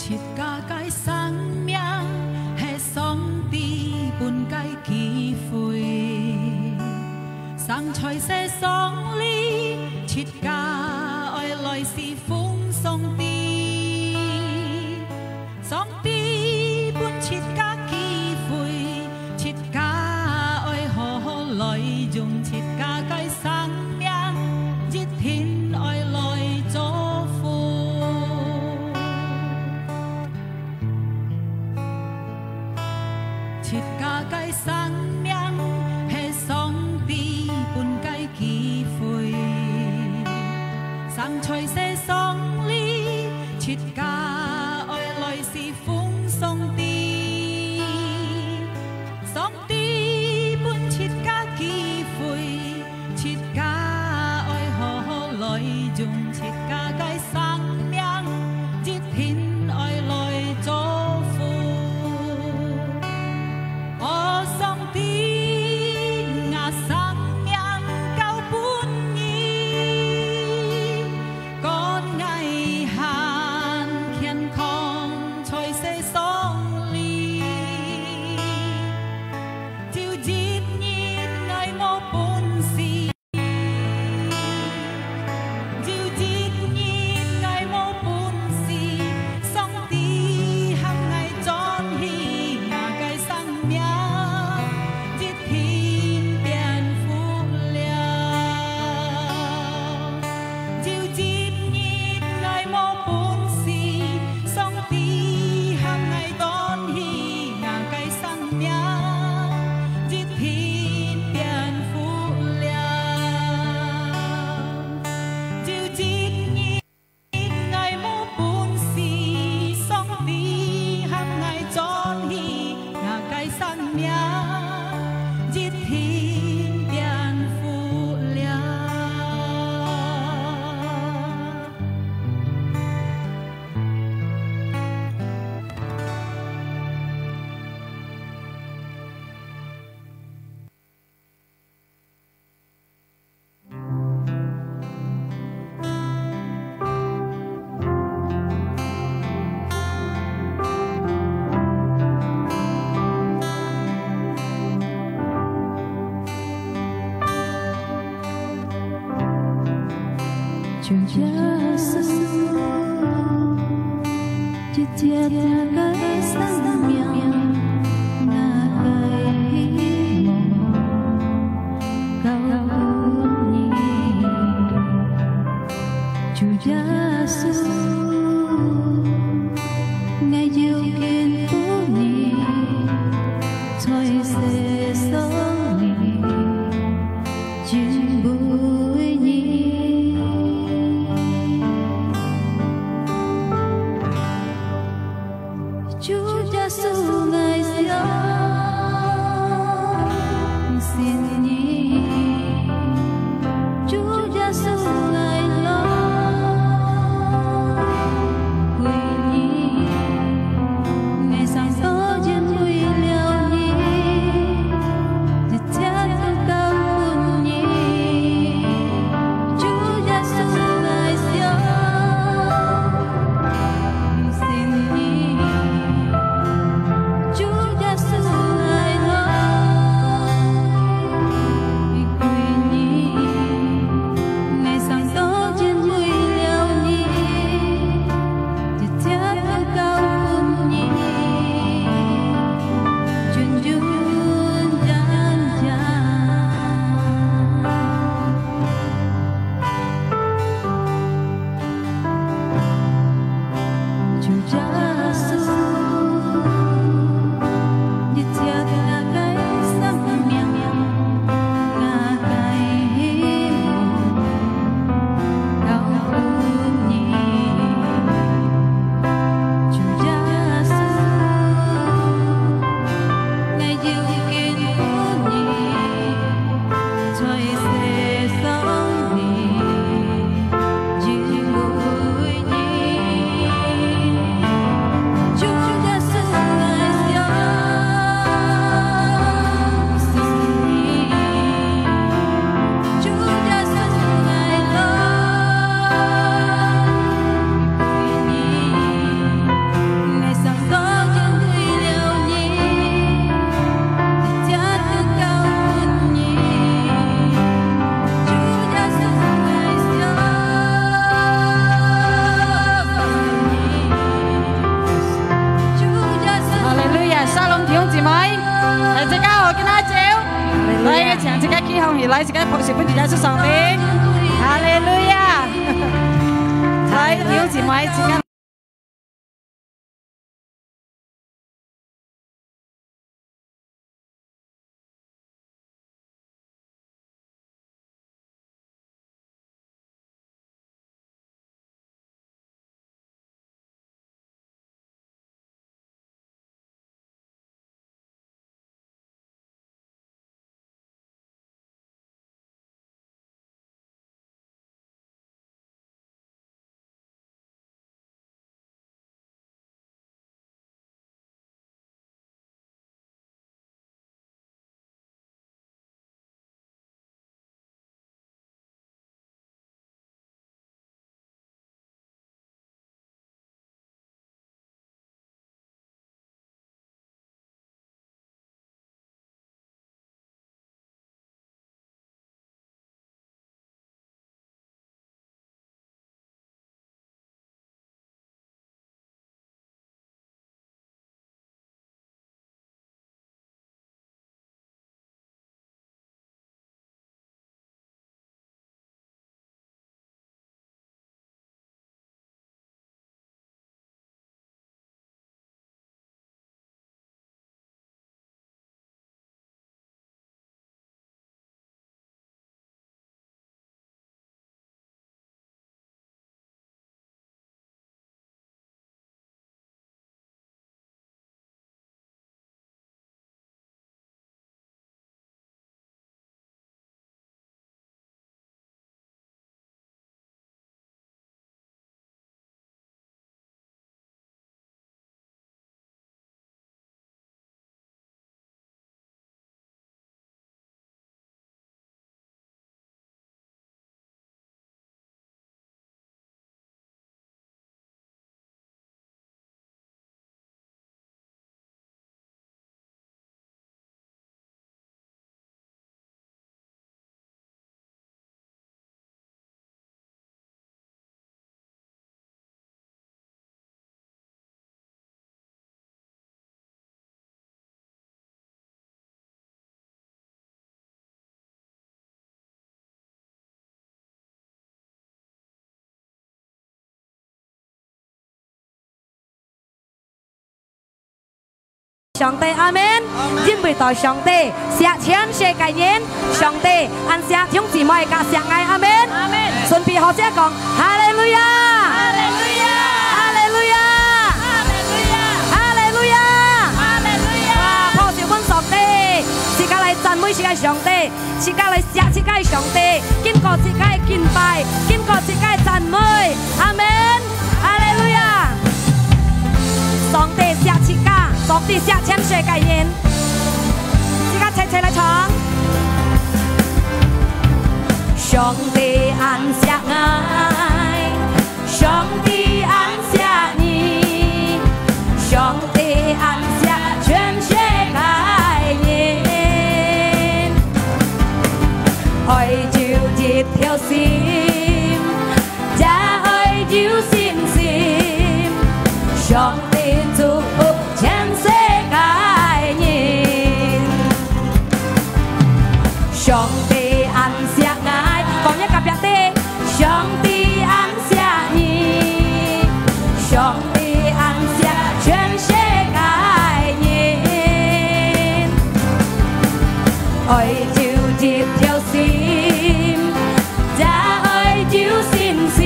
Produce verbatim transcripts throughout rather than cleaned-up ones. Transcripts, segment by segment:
自家个生命係上帝分个機會，生在世上哩，自家愛來侍奉上帝。上帝分自家機會，自家愛好好來用自家个生命，一定愛來祝福。 自家个生命係上帝分个機會，生在世上哩，自家愛來侍奉上帝。上帝分自家機會， 自家愛好好來用自家个生命，一定愛來祝福。哦，上帝，吾生命交分你，願𠊎還健康在世上哩。就一日𠊎無本事， 就一日𠊎無本事，上帝喊𠊎轉去，吾个生命一定變好了。就一日𠊎無本事，上帝喊𠊎轉去，吾个生命一定變好了。 就一日𠊎無本事，上帝喊𠊎轉去，吾个生命一定變好了。主耶穌，一切个生命，𠊎个希望，交分你。主耶穌，𠊎有見到你，在世上你， 敬畏你。主耶來，自家拍手分主耶穌上帝。哈利路亞！來，弟兄姊妹，自家。 上帝，阿門。阿門。因為到上帝惜全世界人，上帝恁惜弟兄姊妹，也惜𠊎，阿門。阿門。順便好勢講，哈利路亞！哈利路亞！哈利路亞！哈利路亞！哇，拍手分上帝，自家來讚美自家上帝。 自家來惜自家个上帝，經過自家个敬拜，經過自家个讚美。阿門。哈利路亞。上帝惜自家，上帝惜全世界人。自家齊齊來唱。上帝恁惜𠊎， 上帝恁惜你，上帝恁惜全世界人。愛就一條心，也愛有信心。上帝祝福全世界人。上帝恁惜𠊎，講一个別个。 上帝恁惜你，上帝恁惜全世界人。愛就一條心，也愛有信心。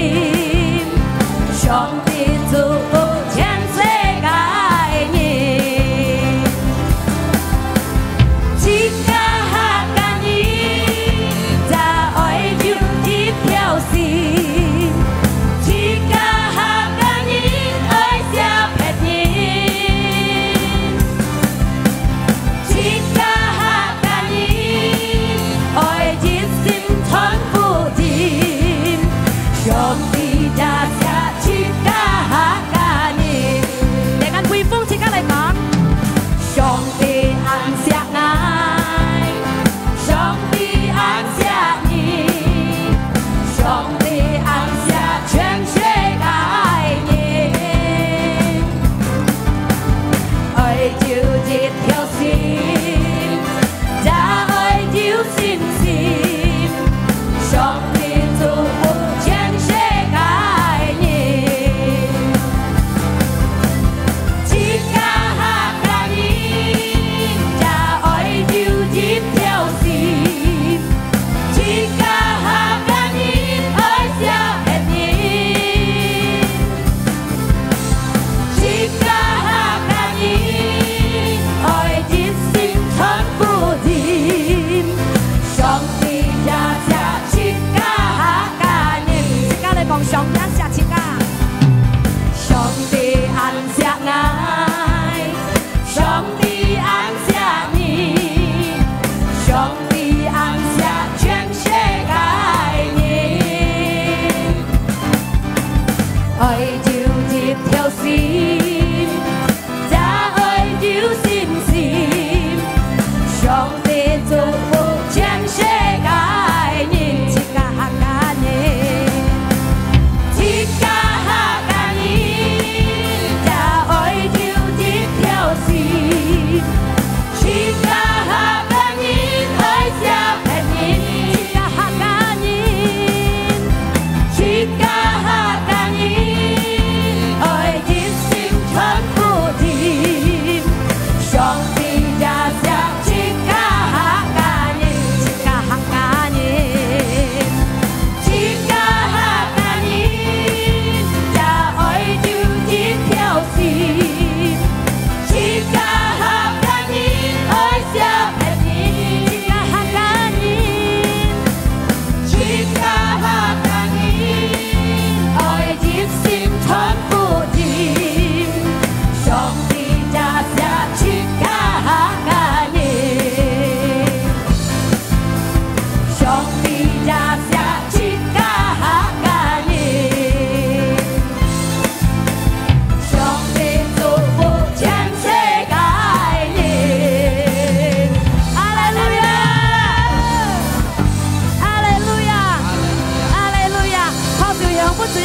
上帝祝福全世界人。 自家客家人，也愛有一條心。自家客家人，愛惜別人。自家客家人，愛一心傳福音。上帝也惜自家客家人。來，咱威風自家來講。 上帝恁惜𠊎，上帝恁惜你，上帝恁惜全世界人。愛就一條心，也愛有信心。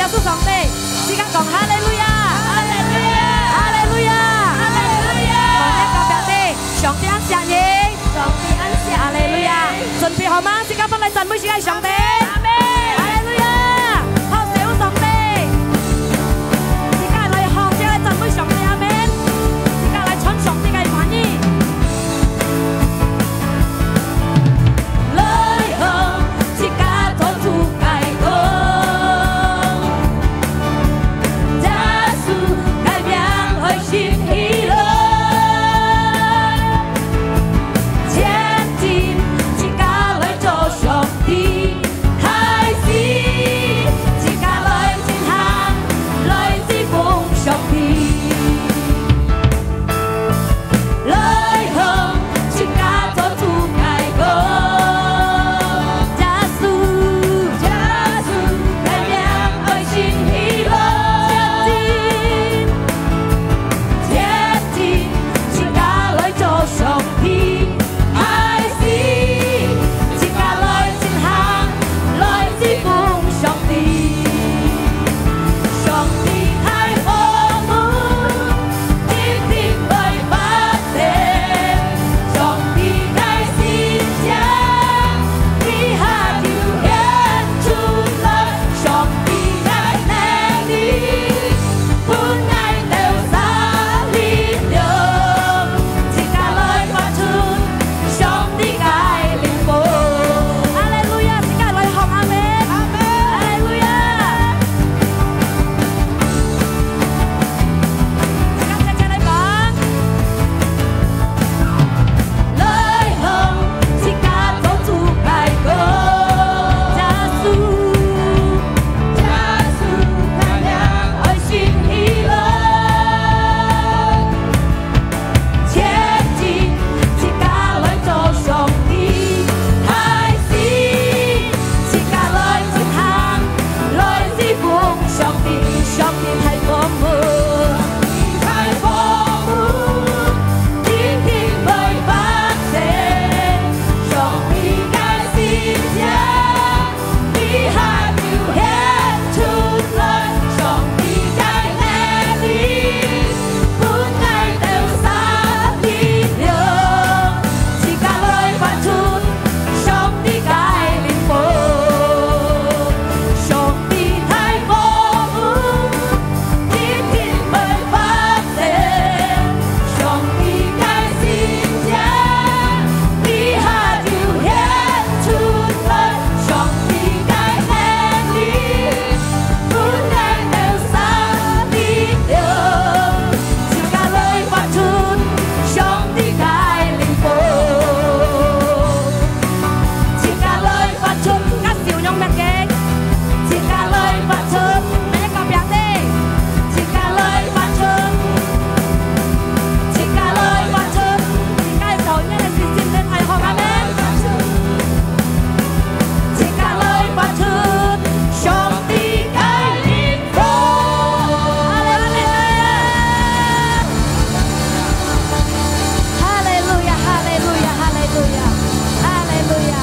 主上帝，自家講哈利路亞，哈利路亞，哈利路亞，哈利路亞。講一個表弟，上帝恁惜你，上帝恁惜你。哈利路亞。準備好嗎？自家翻來讚美自家个上帝。阿門。哈利路亞。拍手上帝。自家來吼，自家來讚美上帝，阿門。自家來傳上帝个話語。來吼，自家同主个講，耶穌个名愛興起來，前進，自家來做上帝。 大事，自家來進行，來事奉上帝。來吼，自家做主个講，耶穌，耶穌个名愛興起來。前進，前進，自家來做上帝。 大事，自家來進行，來事奉上帝。上帝大豐富，一定會發生。上帝个神蹟，這下就顯出來。上帝个能力，分𠊎兜儕力量。 自家來發出上帝个靈光。哈利路亞，自家來喊阿門。阿門。哈利路亞。自家齊齊來講。來吼，自家做主个講。耶穌，耶穌个名愛興起來。 前進，自家來做上帝。大事，自家來進行，來事奉上帝。上帝大豐富，大豐富，一定會發生。上帝个神蹟， 這下就顯出來上帝个能力，分𠊎兜儕力量，自家來發出上帝个靈光。上帝大豐富，一定會發生。 上帝个神蹟，這下就顯出來上帝个能力，分𠊎兜儕力量，自家來發出上帝个靈光。 自家來發出，自家笑容面嘅，自家來發出，每一個表弟，自家來發出，自家來發出，自家所願个事情，你大好，阿門。自家來發出，上帝个靈光。哈利路亞！ 哈利路亞，哈利路亞，哈利路亞，哈利路亞！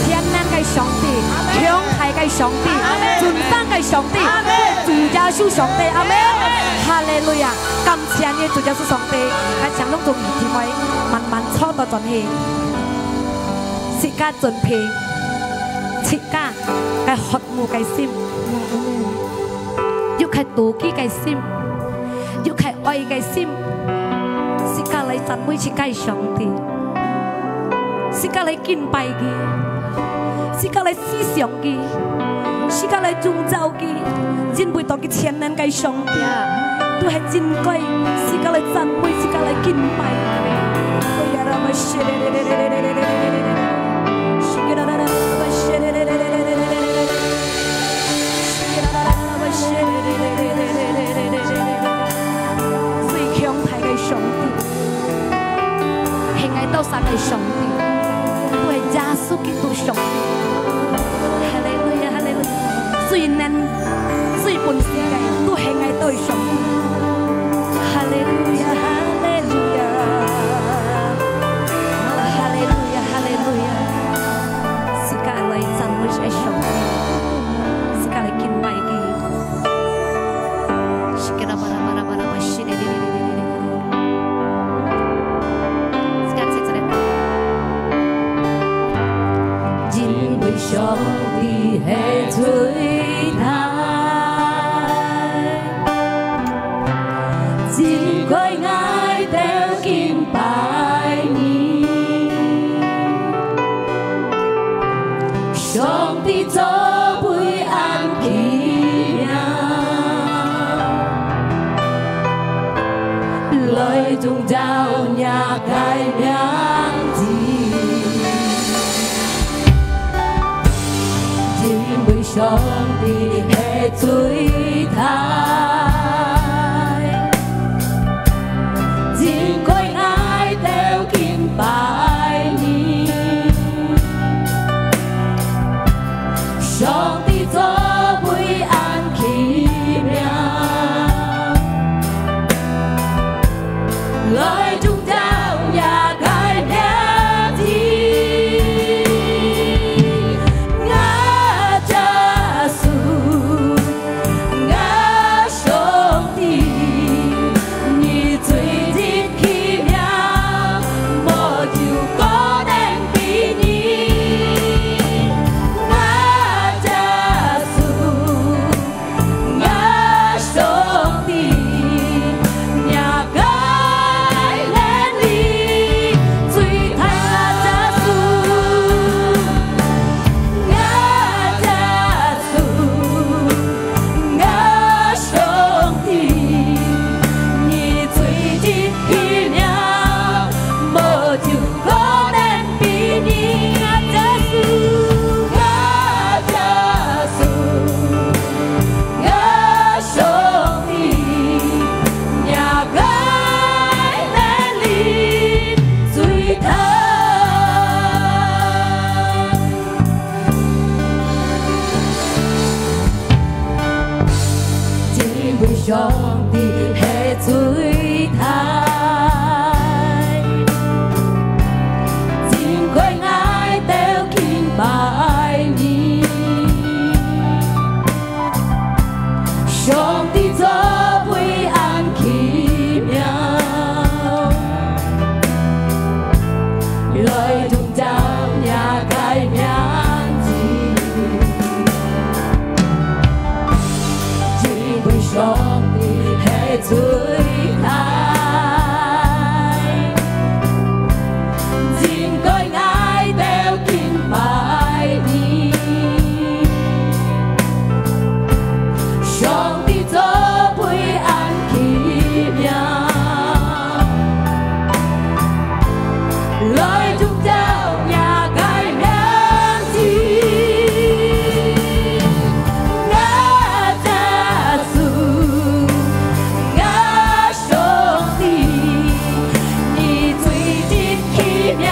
全能个上帝，阿門。強大个上帝，阿門。尊貴个上帝，阿門。主耶穌上帝，阿門。阿門。哈利路亞！感謝你，主耶穌上帝，𠊎請攏總弟兄姊妹慢慢坐到轉去，自家準備，自家个渴慕个心。 有開禱告个心，有開愛个心，自家來讚美自家个上帝，自家來敬拜佢，自家來思想佢，自家來榮耀佢，因為當佢全能个上帝，都係應該自家來讚美，自家來敬拜。 最強大个上帝，係𠊎兜儕个上帝，都係耶穌基督上帝。哈利路亞，哈利路亞！最能、最本事个，都係𠊎兜个上帝。哈利路亞，哈利路亞，哈利路亞，哈利路亞！ 自家來讚美个上帝，自家來敬拜佢。榮耀若个名字，因為上帝係最大，應該𠊎兜敬拜你。上帝做為恁奇妙。 來榮耀若个名字，𠊎耶穌，𠊎上帝，你最奇妙，無有可能比你，𠊎耶穌。 𠊎上帝，若个能力最大，𠊎耶穌，𠊎耶穌，𠊎上帝，你最奇妙，無有可能比你，𠊎耶穌，𠊎耶穌。 𠊎上帝，若个能力最大。因為上帝係最大，應該𠊎兜敬拜你。 上帝做為恁奇妙，來榮耀若个名字，因為上帝係最大。 應該𠊎兜敬拜你。上帝做為恁奇妙，來榮耀若个名字，𠊎耶穌，𠊎 上帝，你最奇妙，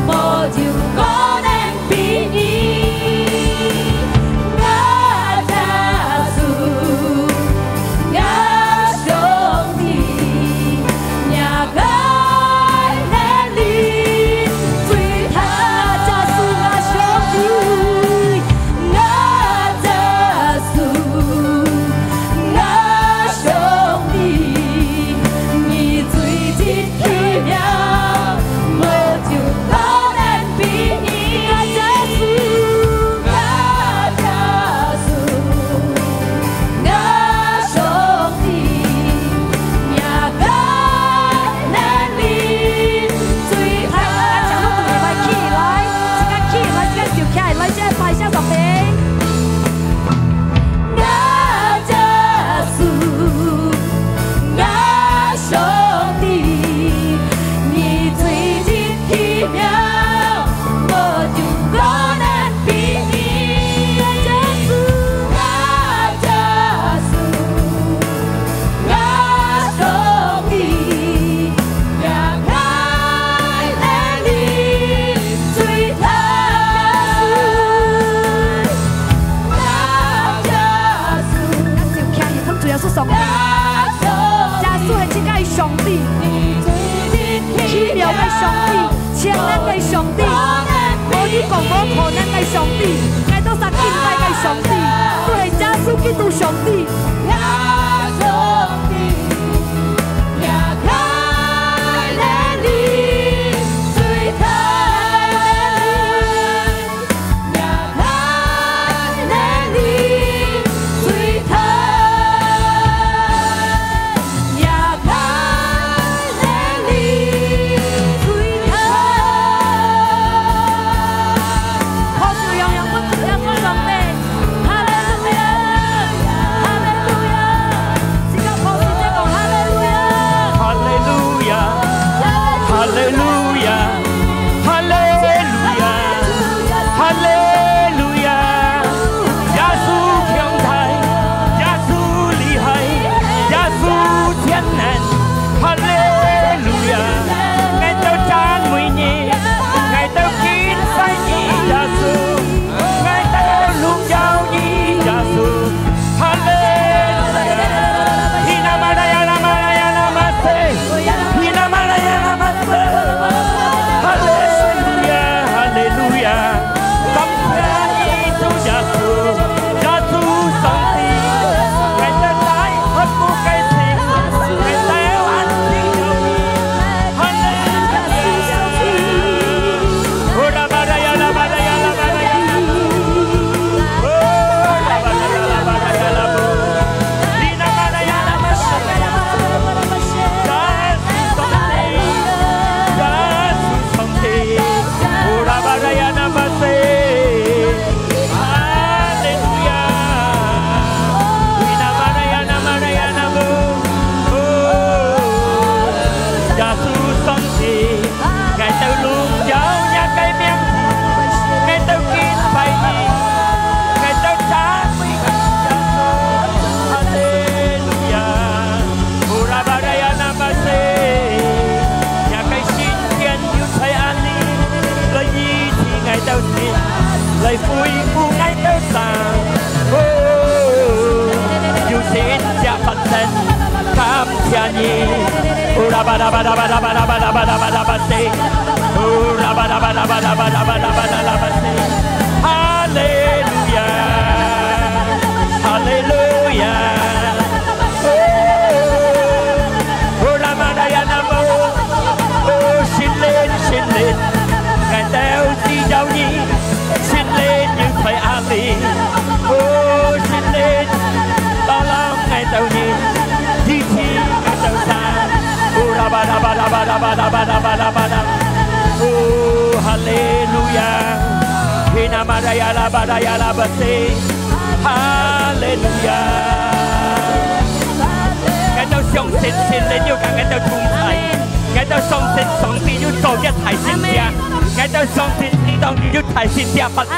無有可能比你。𠊎耶穌，𠊎上帝，若个能力最大。𠊎耶穌，𠊎上帝，𠊎耶穌， 𠊎上帝，你最奇妙，無有可能比你。𠊎耶穌，𠊎耶穌，𠊎上帝，若个能力最大。𠊎請你兜來起來，自家起來，自家就起來，來，這擺向上帝。 𠊎耶穌，𠊎上帝，你最奇妙，無有可能比你。𠊎耶穌，𠊎耶穌，𠊎上帝，若个能力 最大。𠊎耶穌，𠊎就徛起，同主耶穌上帝。耶穌係自家个上帝，奇妙个上帝，全能个上帝，無你講無可能个上帝，𠊎兜儕敬拜个上帝，就係耶穌基督上帝。 好，就揚揚分主耶穌上帝。哈哈利路亚，哈利路亚。哦，哦，拉玛达亚那么，哦，圣灵，圣灵，𠊎兜需要你，聖灵有在哪里？哦，聖灵，tolong𠊎兜你，支持𠊎兜儕。哦，拉巴拉巴拉巴拉巴拉巴拉巴拉巴拉。哦，哈利路亚。Hina maraya la baraya la basi. 哈利路亚！𠊎兜相信聖靈有佮𠊎兜同在，𠊎兜相信上帝有做這大神蹟，𠊎兜相信上帝有大神蹟發生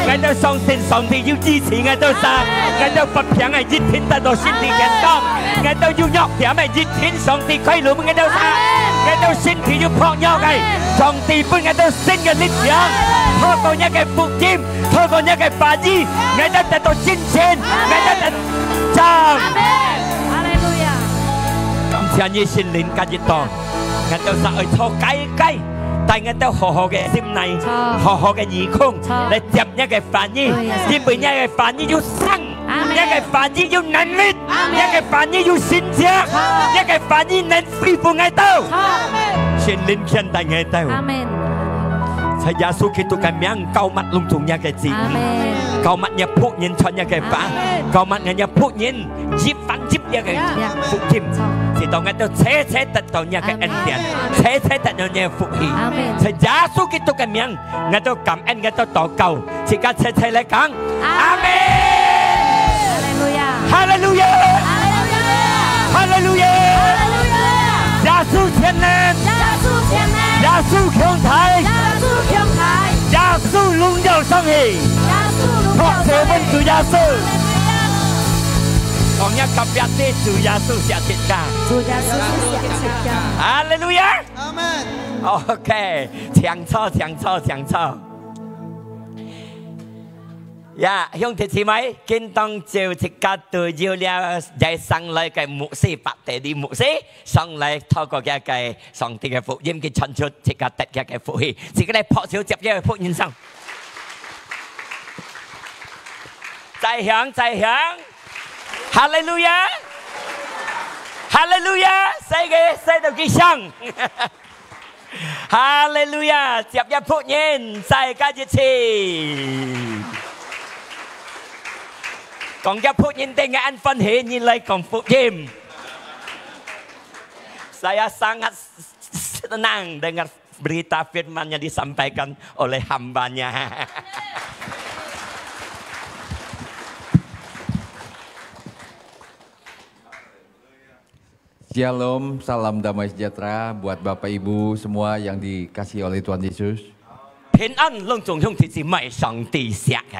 ，𠊎兜相信上帝有醫治𠊎兜儕，𠊎兜發病个一定得到身體健康，𠊎兜有弱點个一定上帝開路分𠊎兜儕，𠊎兜身體有薄弱个，上帝分𠊎兜新个力量，透過若个福音。 透過若个話語，𠊎兜得到精神，𠊎兜得到。阿門。哈利路亞。感謝你聖靈今日到，𠊎兜儕愛坐該該，帶𠊎兜好好个心內，好好个耳空，來接若个話語，因為若个話語有生，若个話語有能力，若个話語有神蹟，若个話語能恢復𠊎兜。聖靈牽帶𠊎兜。阿門。 在耶穌基督个名，膏抹攏總若个子女，膏抹若僕人傳若个話，膏抹若僕人一番接若个福音，直到𠊎兜齊齊得到若个恩典，齊齊得到若个福氣。在耶穌基督个名，𠊎兜感恩，𠊎兜禱告，自家齊齊來講，阿門。哈利路亞！哈利路亞！哈利路亞！耶穌全能！ 耶穌強大，耶穌榮耀上去，託世分主耶穌。講若隔壁个，主耶穌惜自家。主耶穌惜自家。哈利路亞。阿門。OK，請坐，請坐，請坐。呀，兄弟姊妹，今當晝自家都有了，在上來个牧師，伯特利牧師。 上來透過佢个上帝个福音，佢傳出自家得佢个福氣，自家來拍手接佢个福音上。再響，再響，哈利路亞，哈利路亞，細个細到佢響，哈利路亞，接佢福音，再加一次。講佢福音，等佢恁歡喜，你來講福音。 Saya sangat senang dengar berita firman yang disampaikan oleh hamba-Nya. Shalom, salam damai sejahtera buat Bapak Ibu semua yang dikasihi oleh Tuhan Yesus. 平安，攏總兄弟姊妹，上帝惜个。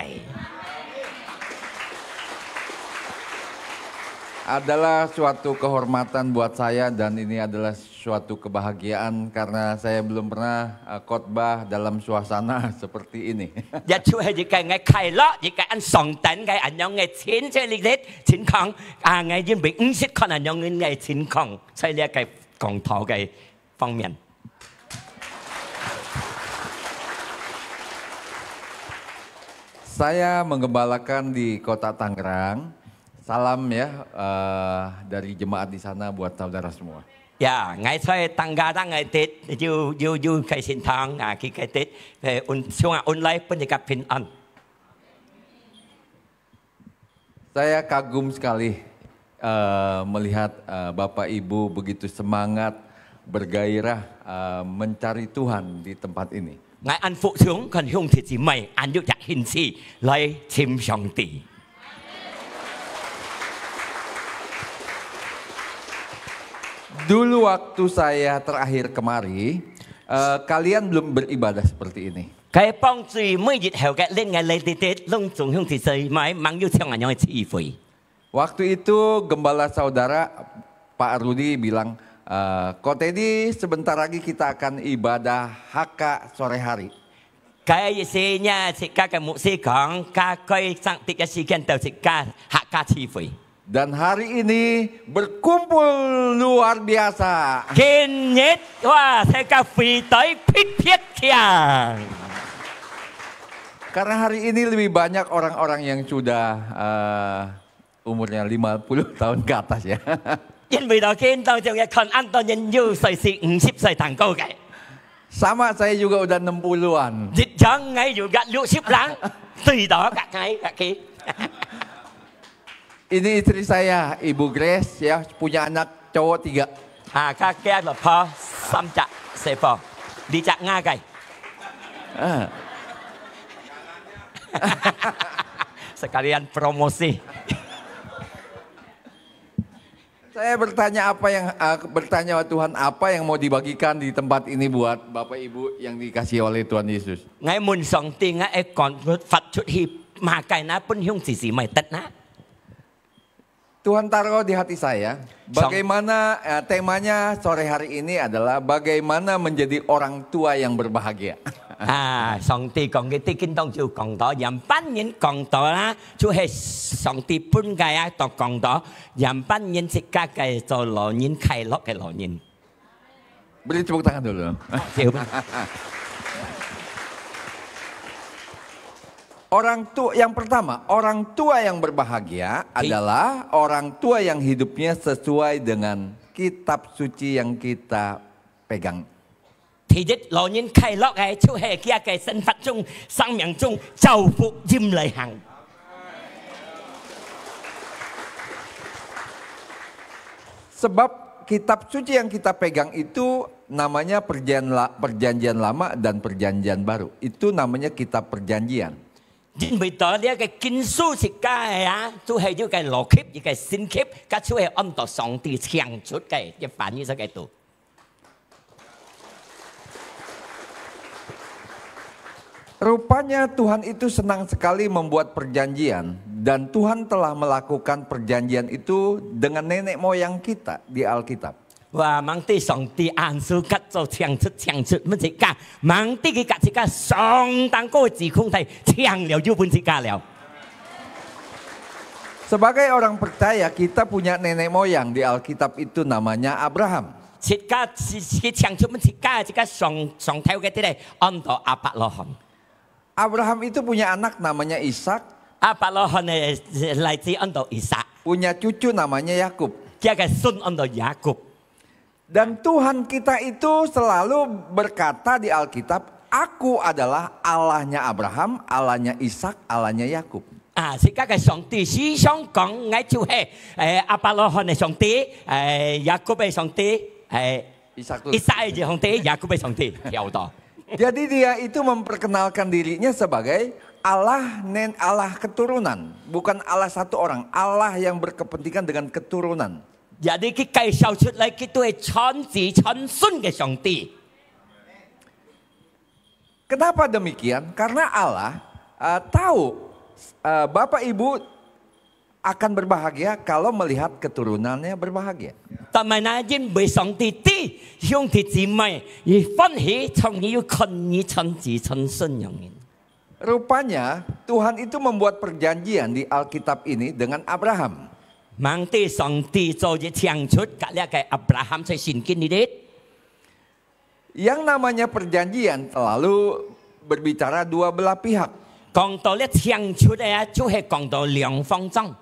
Adalah suatu kehormatan buat saya dan ini adalah suatu kebahagiaan karena saya belum pernah, eh, khotbah dalam suasana seperti ini. 這就係一個𠊎快樂，一個恁上等个恁樣个親切个情況，啊，𠊎因為毋識看恁樣个情況，在這個講道个 方面。Saya menggembalakan di Kota Tangerang. Salam ya, eh, dari jemaat di sana buat saudara semua. Ya，𠊎在Tangerang个地，有，有，有个聖堂啊，佢个地，呃，恩，像啊，恩來分一個平安。 Saya kagum sekali, eh, melihat, eh, Bapak Ibu begitu semangat, bergairah, eh, mencari Tuhan di tempat ini. 𠊎恁福相，看兄弟姊妹恁有熱興趣來尋上帝。 Dulu waktu saya terakhir kemari, eh, kalian belum beribadah seperti ini. 該幫助每日後个恁𠊎來得得，攏總兄弟姊妹，吂有像恁樣个聚會。 Waktu itu gembala saudara Pak Rudi bilang, eh, "Ko Teddy, sebentar lagi kita akan ibadah H K sore hari." 該時呢，自家个牧師講，加開上帝个時間到自家客家聚會。Dan hari ini berkumpul luar biasa. 今日，哇，世界會隊特別強。Karena hari ini lebih banyak orang-orang yang sudah, eh, umurnya lima puluh tahun ke atas, ya. 因為到今當中，一看恁多人有歲數五十歲當高个。Sama saya juga udah enam puluhan. 一樣，𠊎有个六十零，對到个，𠊎个。Ini istri saya, Ibu Grace, ya, punya anak cowok tiga. 啊，佢个老婆三隻細婆，你隻𠊎个。 Ah. Sekalian promosi. Saya bertanya apa yang, ah, bertanya Tuhan apa yang mau dibagikan di tempat ini buat Bapak Ibu yang dikasihi oleh Tuhan Yesus. 𠊎問上帝，𠊎愛講發出去，麼个呢？分享自己，毋得呢？Tuhan taruh di hati saya, bagaimana, eh, temanya sore hari ini adalah bagaimana menjadi orang tua yang berbahagia. 啊，上帝講个，最近當就講到，樣般人講到啦，就係上帝分个啊，都講到，樣般人自家个做老人，快樂个老人。 Beri tepuk tangan dulu. Orang tua, yang pertama, orang tua yang berbahagia adalah orang tua yang hidupnya sesuai dengan kitab suci yang kita pegang. 第一，老人快樂个，就係佢个生活中、生命中照福音來行。 Sebab kitab suci yang kita pegang itu namanya perjanjian la-, perjanjian lama dan perjanjian baru. Itu namanya kitab perjanjian. 因為到這个經書自家个啊，都係一个邏輯，一个信息，佢就係按照上帝請出个，一翻譯出个都。 Rupanya Tuhan itu senang sekali membuat perjanjian, dan Tuhan telah melakukan perjanjian itu dengan nenek moyang kita di Alkitab. 哇，望對上帝恁suka做請出請出，分自家，望對佢甲自家相當高个指控，但係請了又分自家了。 Sebagai orang percaya, kita punya nenek moyang di Alkitab itu namanya Abraham. 自家，自，自請出分自家，自家上，上頭个，對不對？安到亞伯拉罕。 Abraham itu punya anak namanya Ishak. 亞伯拉罕个倈子安到以撒。 Punya cucu namanya Yakub. 佢个孫安到雅各。 Dan Tuhan kita itu selalu berkata di Alkitab, "Aku adalah Allahnya Abraham, Allahnya Ishak, Allahnya Yakub." 啊，自家个上帝時常講，𠊎就係，誒，亞伯拉罕个上帝，誒，雅各个上帝，誒， Ishak dulu. 以撒个上帝，雅各个上帝，跳到。 Jadi dia itu memperkenalkan dirinya sebagai Allah nen-, Allah keturunan, bukan Allah satu orang, Allah yang berkepentingan dengan keturunan. Jadi佢介紹出來，佢都係全子全孫个上帝。 Kenapa demikian? Karena Allah, eh, tahu, eh, Bapak Ibu akan berbahagia kalau melihat keturunannya berbahagia. 但係呢，因為上帝知兄弟姊妹，佢歡喜，從佢有看你全子全孫樣人。 Rupanya, Tuhan itu membuat perjanjian di Alkitab ini dengan Abraham. 望對上帝做一請出，甲這个亞伯拉罕在聖經裡頭。 Yang namanya perjanjian selalu berbicara dua belah pihak. 講到這請出个啊，就係講到兩方面。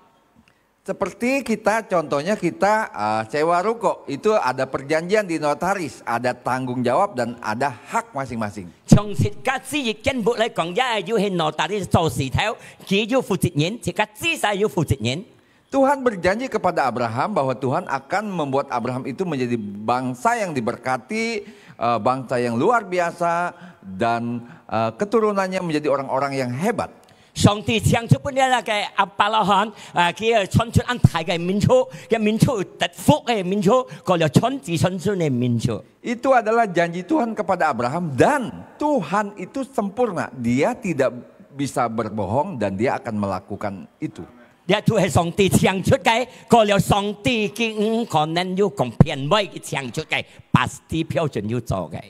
Seperti kita, contohnya kita, ah, sewa ruko, itu ada perjanjian di notaris, ada tanggung jawab dan ada hak masing-masing. 像自家置一間屋來講，也有係notaris做事頭，佢有負責任，自家置儕有負責任。 Tuhan berjanji kepada Abraham bahwa Tuhan akan membuat Abraham itu menjadi bangsa yang diberkati, eh, bangsa yang luar biasa, dan, eh, keturunannya menjadi orang-orang yang hebat. 上帝請出分這个亞伯拉罕，啊，佢个傳出恁大个民族，个民族得福个民族，過了全子全孫个民族。 Itu adalah janji Tuhan kepada Abraham, dan Tuhan itu sempurna, Dia tidak bisa berbohong dan Dia akan melakukan itu. 這就係上帝請出个，過了上帝佢毋可能有講騙話，佢請出个，pasti標準有做个。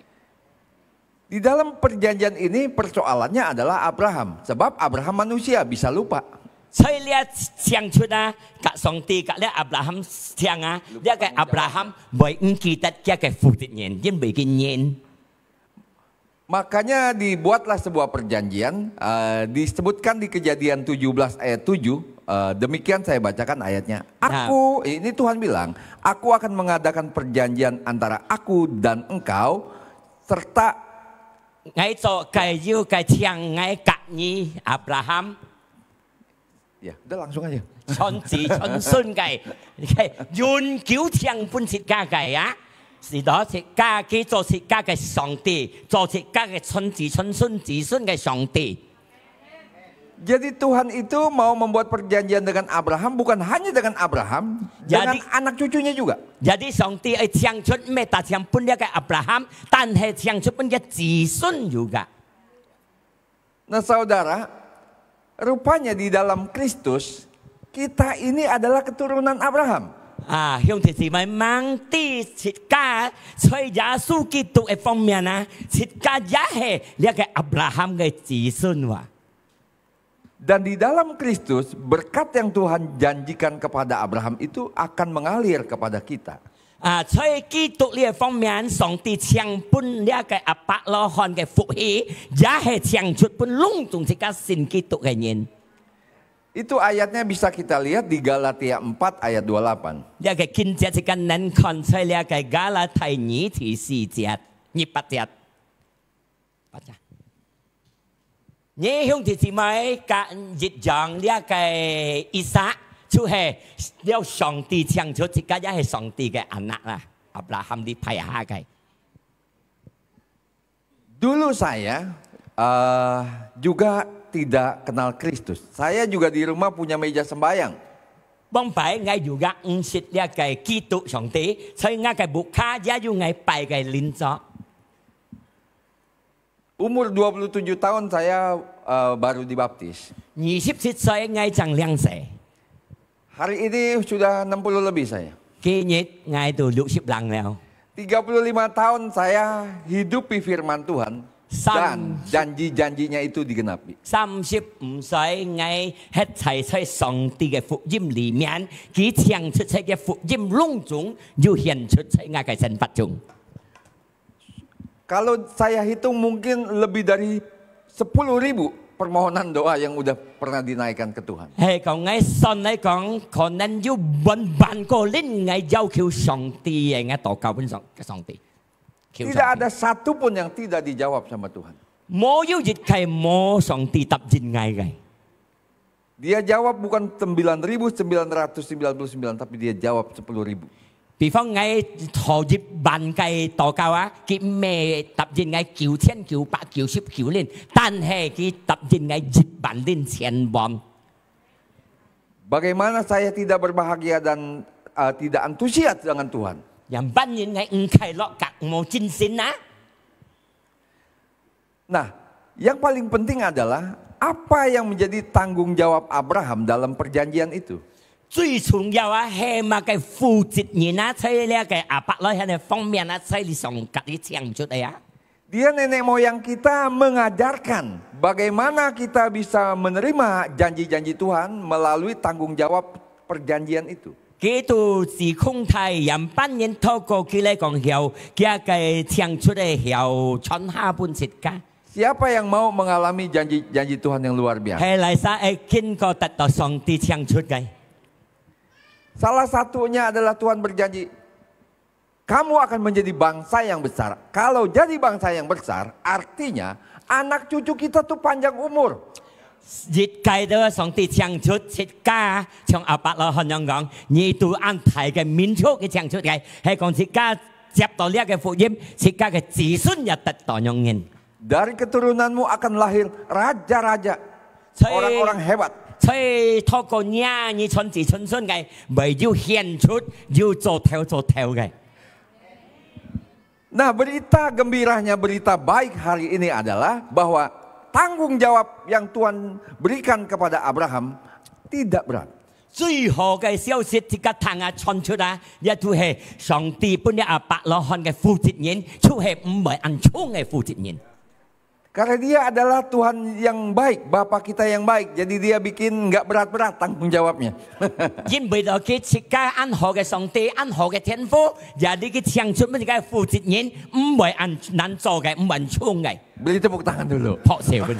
Di dalam perjanjian ini persoalannya adalah Abraham, sebab Abraham manusia bisa lupa. 所以這請出啊，甲上帝甲這亞伯拉罕請啊，這个亞伯拉罕毋會毋記得佢个負責任，因為佢認。 Makanya dibuatlah sebuah perjanjian, eh, disebutkan di Kejadian tujuh belas ayat tujuh, eh, demikian saya bacakan ayatnya. Aku, ini Tuhan bilang, aku akan mengadakan perjanjian antara aku dan engkau, serta ngài做个有个請，𠊎甲你亞伯拉罕。 Ya, udah langsung aja. 傳子傳孫个，永久請分自家个啊，係到自家佢做自家个上帝，做自家个傳子傳孫子孫个上帝。 Jadi Tuhan itu mau membuat perjanjian dengan Abraham, bukan hanya dengan Abraham, dengan Jadi- anak cucunya juga. Jadi上帝愛請出，毋係單淨分這个亞伯拉罕，但係請出分个子孫juga。 Nah, saudara, rupanya di dalam Kristus, kita ini adalah keturunan Abraham. 啊，兄弟姊妹，望知自家在耶穌基督个方面啊，自家也係這个亞伯拉罕个子孫哇。 Dan di dalam Kristus, berkat yang Tuhan janjikan kepada Abraham itu akan mengalir kepada kita. 啊，在基督這方面，上帝請分這个亞伯拉罕个福氣，也係請出分攏總自家信基督个人。 Itu ayatnya bisa kita lihat di Galatia empat ayat dua puluh delapan. 這个經節自家能看在這个加拉太二第四節、二八節。八節。你兄弟姊妹，甲一樣這个意思，就係了上帝請出自家，也係上帝个anak啦。亞伯拉罕你排下个。 Dulu saya eh, juga tidak kenal Kristus. Saya juga di rumah punya meja sembahyang. 往擺𠊎有个毋識這个基督上帝，在𠊎个屋下也有𠊎拜个靈座。 Umur dua puluh tujuh tahun saya eh, baru dibaptis. 二十七歲𠊎正領洗， Hari ini sudah enam puluh lebih saya. 今日𠊎都六十零了。 Tiga puluh lima tahun saya hidupi firman Tuhan dan Sam- janji-janjinya itu digenapi. 三十五歲，𠊎歇在在上帝个福音裡面，佢請出在个福音攏總，又顯出在𠊎个生活中。 Kalau saya hitung mungkin lebih dari sepuluh ribu permohonan doa yang udah pernah dinaikkan ke Tuhan. 係講𠊎算來講，可能有萬萬個輪𠊎要求上帝个，𠊎禱告分上上帝，求 Tidak 上帝。 ada satu pun yang tidak dijawab sama Tuhan. 無有一個無上帝答應𠊎个。 Dia jawab bukan sembilan ribu sembilan ratus sembilan puluh sembilan, tapi dia jawab sepuluh ribu. 比方𠊎頭一萬個禱告啊，佢毋係答應𠊎九千九百九十九輪，但係佢答應𠊎一萬輪千萬。 Bagaimana saya tidak berbahagia dan eh, tidak antusias dengan Tuhan? 仰般形𠊎毋快樂，甲無精神啊？ Nah, yang paling penting adalah apa yang menjadi tanggung jawab Abraham dalam perjanjian itu. 最重要啊，係麼个負責任啊，在這个亞伯拉罕个方面啊，在你上甲你請出个啊。 Dia nenek moyang kita mengajarkan bagaimana kita bisa menerima janji-janji Tuhan melalui tanggung jawab perjanjian itu. 佢都時空太仰般形透過佢來講曉，佢个請出个曉傳下分自家。 Siapa yang mau mengalami janji-janji Tuhan yang luar biasa? 係哪儕會經過得到上帝請出个？ Salah satunya adalah Tuhan berjanji, kamu akan menjadi bangsa yang besar. Kalau jadi bangsa yang besar, artinya anak cucu kita tuh panjang umur. 一个都上帝請出自家，像亞伯拉罕樣講，你都恁大个民族佢請出个，係講自家接到這个福音，自家个子孫也得到永遠。 Dari keturunanmu akan lahir raja-raja, Saya- orang-orang hebat. 所以透過你，你傳子傳孫个，會有顯出，有做頭做頭个。 Nah, berita gembiranya, berita baik hari ini adalah bahwa tanggung jawab yang Tuhan berikan kepada Abraham tidak berat. 最好个消息，自家聽啊傳出啊，也就係上帝分了亞伯拉罕个負責任，就係毋會恁重个負責任。Karena Dia adalah Tuhan yang baik, Bapa kita yang baik. Jadi Dia bikin nggak berat-berat tanggung jawabnya. 因為到佢自家恁好个上帝，恁好个天父，也你去請出乜个負責人，毋會恁難做个，毋會恁重个。 Beri tepuk tangan dulu. 拍手分。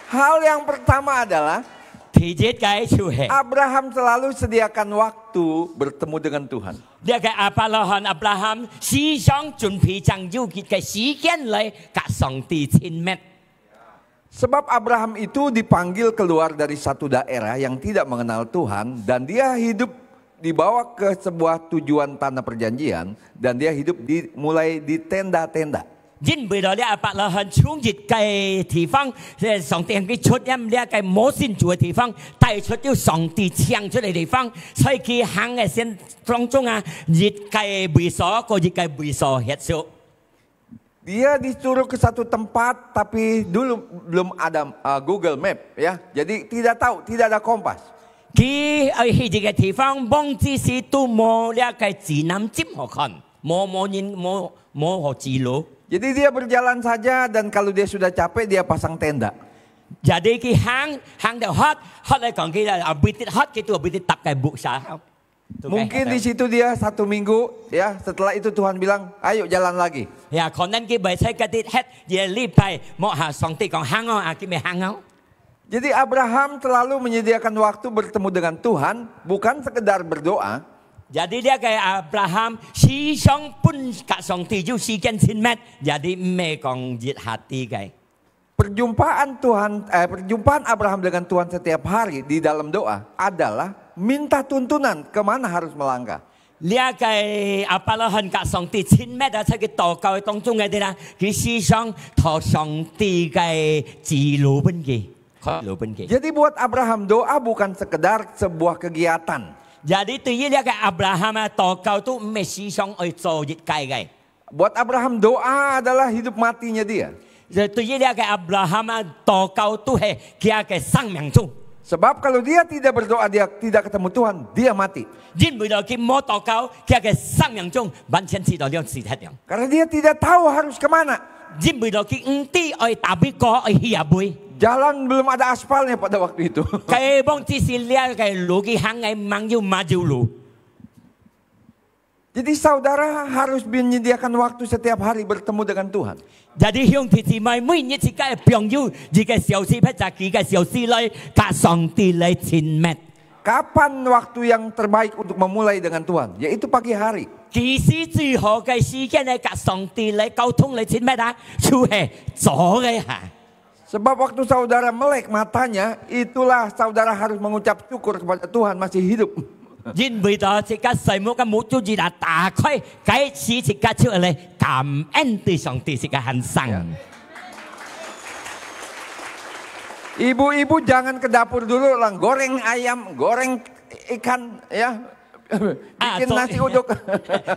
Hal yang pertama adalah 第一个就係，Abraham selalu sediakan waktu bertemu dengan Tuhan. 這个亞伯拉罕，亞伯拉罕時常準備正有一个時間來甲上帝親密。 Sebab Abraham itu dipanggil keluar dari satu daerah yang tidak mengenal Tuhan, dan dia hidup dibawa ke sebuah tujuan tanah perjanjian, dan dia hidup di, mulai di tenda-tenda. 因為到了亞伯拉罕從一个地方，呃，上帝佢出了這个無信主个地方，帶出了上帝請出个地方，所以佢行个先當中啊，一个位所，過一个位所歇宿。 Dia disuruh ke satu tempat, tapi dulu belum ada uh, Google Map, ya. Jadi tidak tahu, tidak ada kompas. 佢愛去一个地方，望之時都無這个指南針好看，無，無人，無，無好指路。 Jadi dia berjalan saja dan kalau dia sudah capek dia pasang tenda. Jadi佢行，行到渴，渴來講佢啊，啊，會得渴，佢都會得搭个屋下。 Mungkin di situ dia satu minggu, ya. Setelah itu Tuhan bilang, "Ayo jalan lagi." 呀，可能佢會使个啲歇一个禮拜，莫下上帝講行哦，啊，佢咪行哦。 Jadi Abraham selalu menyediakan waktu bertemu dengan Tuhan, bukan sekedar berdoa. Jadi 這个亞伯拉罕時常分甲上帝有時間親密，也你毋係講一下子个。 Perjumpaan Tuhan, eh, perjumpaan Abraham dengan Tuhan setiap hari di dalam doa adalah minta tuntunan ke mana harus melangkah. 這个亞伯拉罕甲上帝親密啊，在佢禱告當中个啦，佢時常討上帝个指路分佢，開路分佢。 Jadi buat Abraham doa bukan sekedar sebuah kegiatan. Jadi對於這个亞伯拉罕啊，禱告都毋係時常愛做一个个。 Buat Abraham doa adalah hidup matinya dia. 對於這个亞伯拉罕啊，禱告都係佢个生命中。 Sebab kalau dia tidak berdoa, dia tidak ketemu Tuhan, dia mati. 因為到佢無禱告，佢个生命中完全知道了死忒了。 Karena dia tidak tahu harus kemana. 因為到佢毋知愛打邊個，愛去哪位。 Jalan belum ada aspalnya pada waktu itu. 該往之時，這个路佢行个吂有馬有路。 Jadi saudara harus menyediakan waktu setiap hari bertemu dengan Tuhan. 也你兄弟姊妹，每日自家个朋友，一个小時或者幾个小時來甲上帝來親密。 Kapan waktu yang terbaik untuk memulai dengan Tuhan? Yaitu pagi hari. 其實最好个時間來甲上帝來溝通來親密啊，就係早个下。 Sebab waktu saudara melek matanya, itulah saudara harus mengucap syukur kepada Tuhan masih hidup. 因為到自家睡目个目珠一下打開，該時自家就來感恩對上帝自家還生。 Ibu-ibu jangan ke dapur dulu lah, goreng ayam, goreng ikan, ya. Bikin nasi uduk.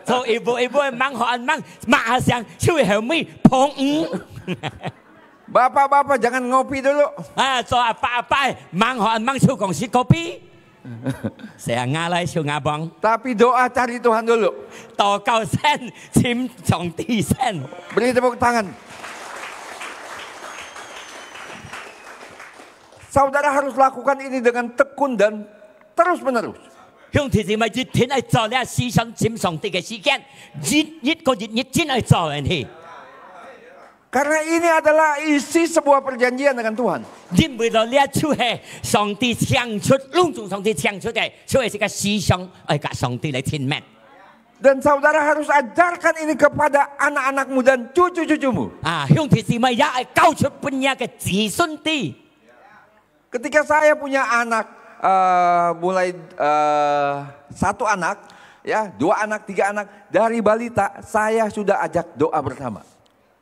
做ibu-ibu吂好恁吂，馬上就係後尾捧魚。 Bapak-bapak jangan ngopi dulu. 啊，做阿伯阿伯，吂好恁吂就講食kopi。細阿𠊎來就阿បង。 Tapi doa cari Tuhan dulu. 禱告先，尋上帝先。 Beri tepuk tangan. Saudara harus lakukan ini dengan tekun dan terus-menerus. 兄弟姊妹，一定愛做這時常尋上帝个時間，一日過一日，真愛做下去。 Karena ini adalah isi sebuah perjanjian dengan Tuhan. 因為到這就係上帝請出，攏總上帝請出个，就係一个時常愛甲上帝來親密。 Dan saudara harus ajarkan ini kepada anak-anakmu dan cucu-cucumu. 啊，兄弟姊妹也愛教出分若个子孫知。 Ketika saya punya anak, eh, mulai, eh, satu anak, ya, dua anak, tiga anak, dari balita saya sudah ajak doa bersama.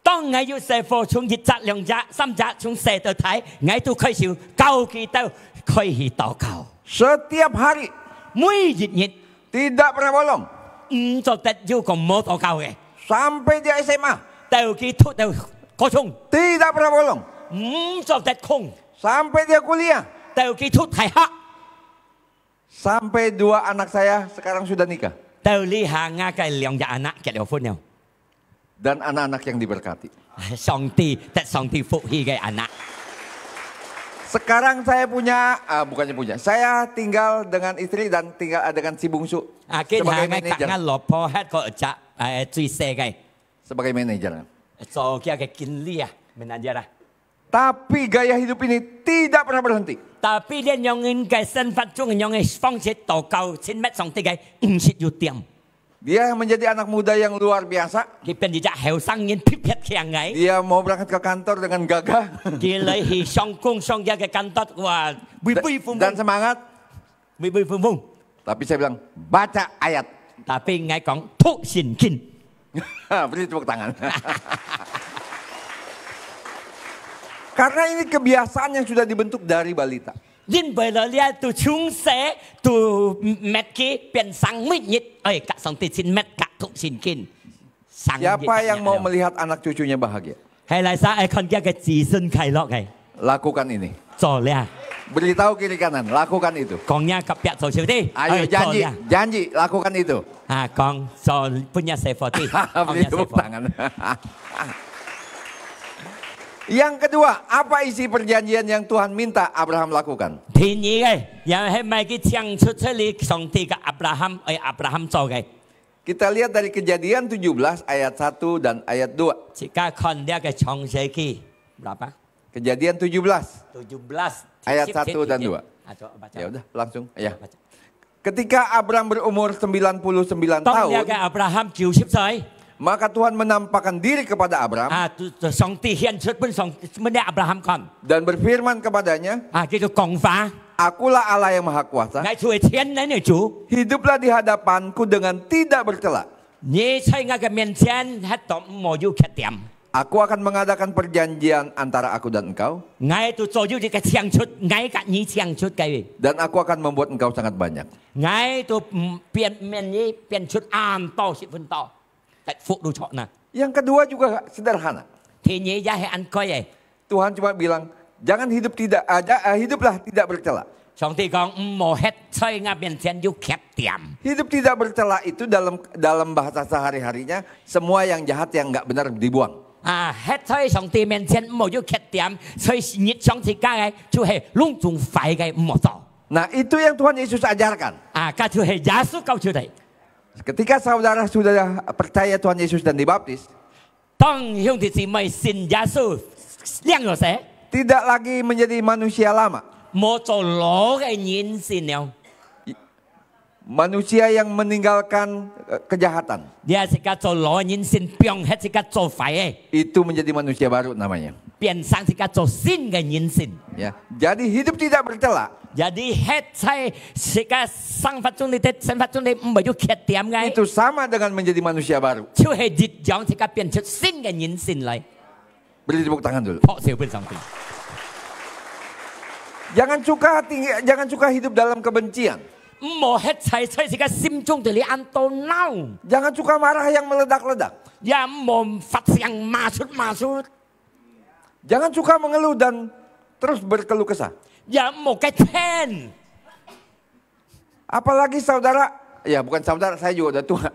當𠊎有細伙，從一隻、兩隻、三隻，從細到大，𠊎都開始教佢兜開始禱告。 Setiap hari, 每一日， tidak pernah bolong. 毋做得有講無禱告个。 Sampai dia S M A, 到佢讀到高中， tidak pernah bolong. 毋做得空。 Sampai dia kuliah, 到佢讀大學。 Sampai dua anak saya sekarang sudah nikah. 到這下，𠊎个兩隻anak結了婚了。Dan anak-anak yang diberkati. 上帝，得上帝福氣个anak。 Sekarang saya punya, ah, bukannya punya, saya tinggal dengan istri dan tinggal, ah, dengan si bungsu 啊，今下 sebagai 𠊎甲 manager. 𠊎老婆，還个一隻，誒，最細个， Sebagai manager. 做佢个經理啊，manager啊。 Tapi gaya hidup ini tidak pernah berhenti. Tapi 這樣个生活中，恁樣个方式禱告，親密上帝个，毋識有點。 Dia menjadi anak muda yang luar biasa. 佢變一隻後生人，特別強个。 Dia mau berangkat ke kantor dengan gagah. 佢來去上工上佢个工作，哇，威威風風。 Dan semangat. 威威風風。 Tapi saya bilang, "Baca ayat." Tapi𠊎講，讀聖經。 Beri tepuk tangan. Karena ini kebiasaan yang sudah dibentuk dari balita. 因為了這都從細都搣佢變成每日，哎，甲上帝親密，甲讀聖經。 Siapa yang mau melihat anak cucunya bahagia? 係哪儕愛看佢个子孫快樂个？ Lakukan ini. 做了。 Beritahu kiri kanan, lakukan itu. 講若隔壁做小弟， Ayo, 哎，做了。 Janji, janji, lakukan itu. 啊，講做分若細伙弟，講若細伙。 Beri tepuk tangan. Yang kedua, apa isi perjanjian yang Tuhan minta Abraham lakukan? 第二个，也係麼个請出出來上帝个亞伯拉罕，哎，亞伯拉罕做个。 Kita lihat dari Kejadian tujuh belas ayat satu dan ayat dua. 自家看這个創世記，berapa？ Kejadian tujuh belas. Tujuh belas， Ayat satu dan dua. 啊，做，baca。 Ya udah, langsung. Ya. Baca. Ketika Abram berumur sembilan puluh sembilan tahun, 當這个亞伯拉罕九十歲， maka Tuhan menampakkan diri kepada Abram 啊，就，就上帝顯出分上，分這亞伯拉罕看。 dan berfirman kepadanya, 啊，佢就講話。 Akulah Allah yang Maha Kuasa. 𠊎就係全能个主。 Hiduplah di hadapanku dengan tidak bercela. 你在𠊎个面前，歇到毋好有缺點。 Aku akan mengadakan perjanjian antara aku dan engkau. 𠊎都做有一个請出，𠊎甲你請出个。 Dan aku akan membuat engkau sangat banyak. 𠊎都，嗯，變，變你變出恁多十分多，得福都著呢。 Yang kedua juga sederhana. 第二也係恁該个。 Tuhan cuma bilang, "Jangan hidup tidak, ah, ja-, ah, hiduplah tidak bercela." 上帝講，毋好歇在𠊎面前有缺點。 Hidup tidak bercela itu dalam, dalam bahasa sehari-harinya, semua yang jahat, yang nggak benar dibuang. 啊，歇在上帝面前毋好有缺點，所以日常自家个就係攏總壞个毋好做。 Nah, itu yang Tuhan Yesus ajarkan. 啊，該就係耶穌教出來。 Ketika saudara sudah percaya Tuhan Yesus dan dibaptis, 當兄弟姊妹信耶穌領了洗， tidak lagi menjadi manusia lama. 無做老个人生了。 Manusia yang meninggalkan, eh, kejahatan. 你也自家做老个人生，放忒自家做壞个， Itu menjadi manusia baru namanya. 變成自家做新个人生。 Ya, jadi hidup tidak bercela. Jadi歇在自家生活中裡，生活中裡毋會有缺點个， Itu sama dengan menjadi manusia baru. 就係一樣自家變出新个人生來。 Beri tepuk tangan dulu. 拍手分上帝。 Jangan suka ting-, jangan suka hidup dalam kebencian. 毋好歇在，在自家心中裡恁多惱。 Jangan suka marah yang meledak-ledak. 也毋好發聲罵出罵出。 Jangan suka mengeluh dan terus berkeluh kesah. 也毋好該譴。 Apalagi saudara, ya bukan saudara, saya juga udah tua.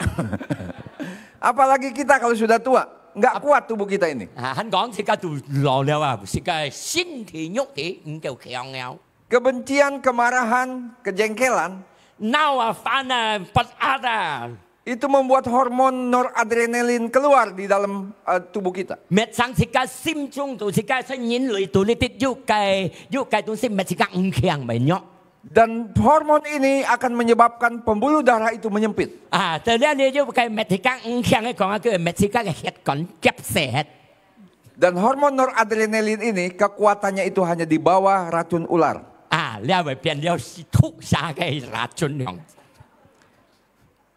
Apalagi kita kalau sudah tua, nggak kuat tubuh kita ini. 啊，還講自家都老了啊，自家身體肉體毋夠強了。 Kebencian, kemarahan, kejengkelan, 惱啊，煩啊，發閼啊。 Itu membuat hormon noradrenalin keluar di dalam, eh, tubuh kita. 搣成自家心中肚，自家在人類肚裡底有該，有該東西搣自家毋強毋弱。 Dan hormon ini akan menyebabkan pembuluh darah itu menyempit. 啊，到了你有該搣自家毋強个講啊，佢搣自家个血管夾細忒。 Dan hormon noradrenalin ini kekuatannya itu hanya di bawah racun ular. 啊，了會變了係毒蛇个racun樣。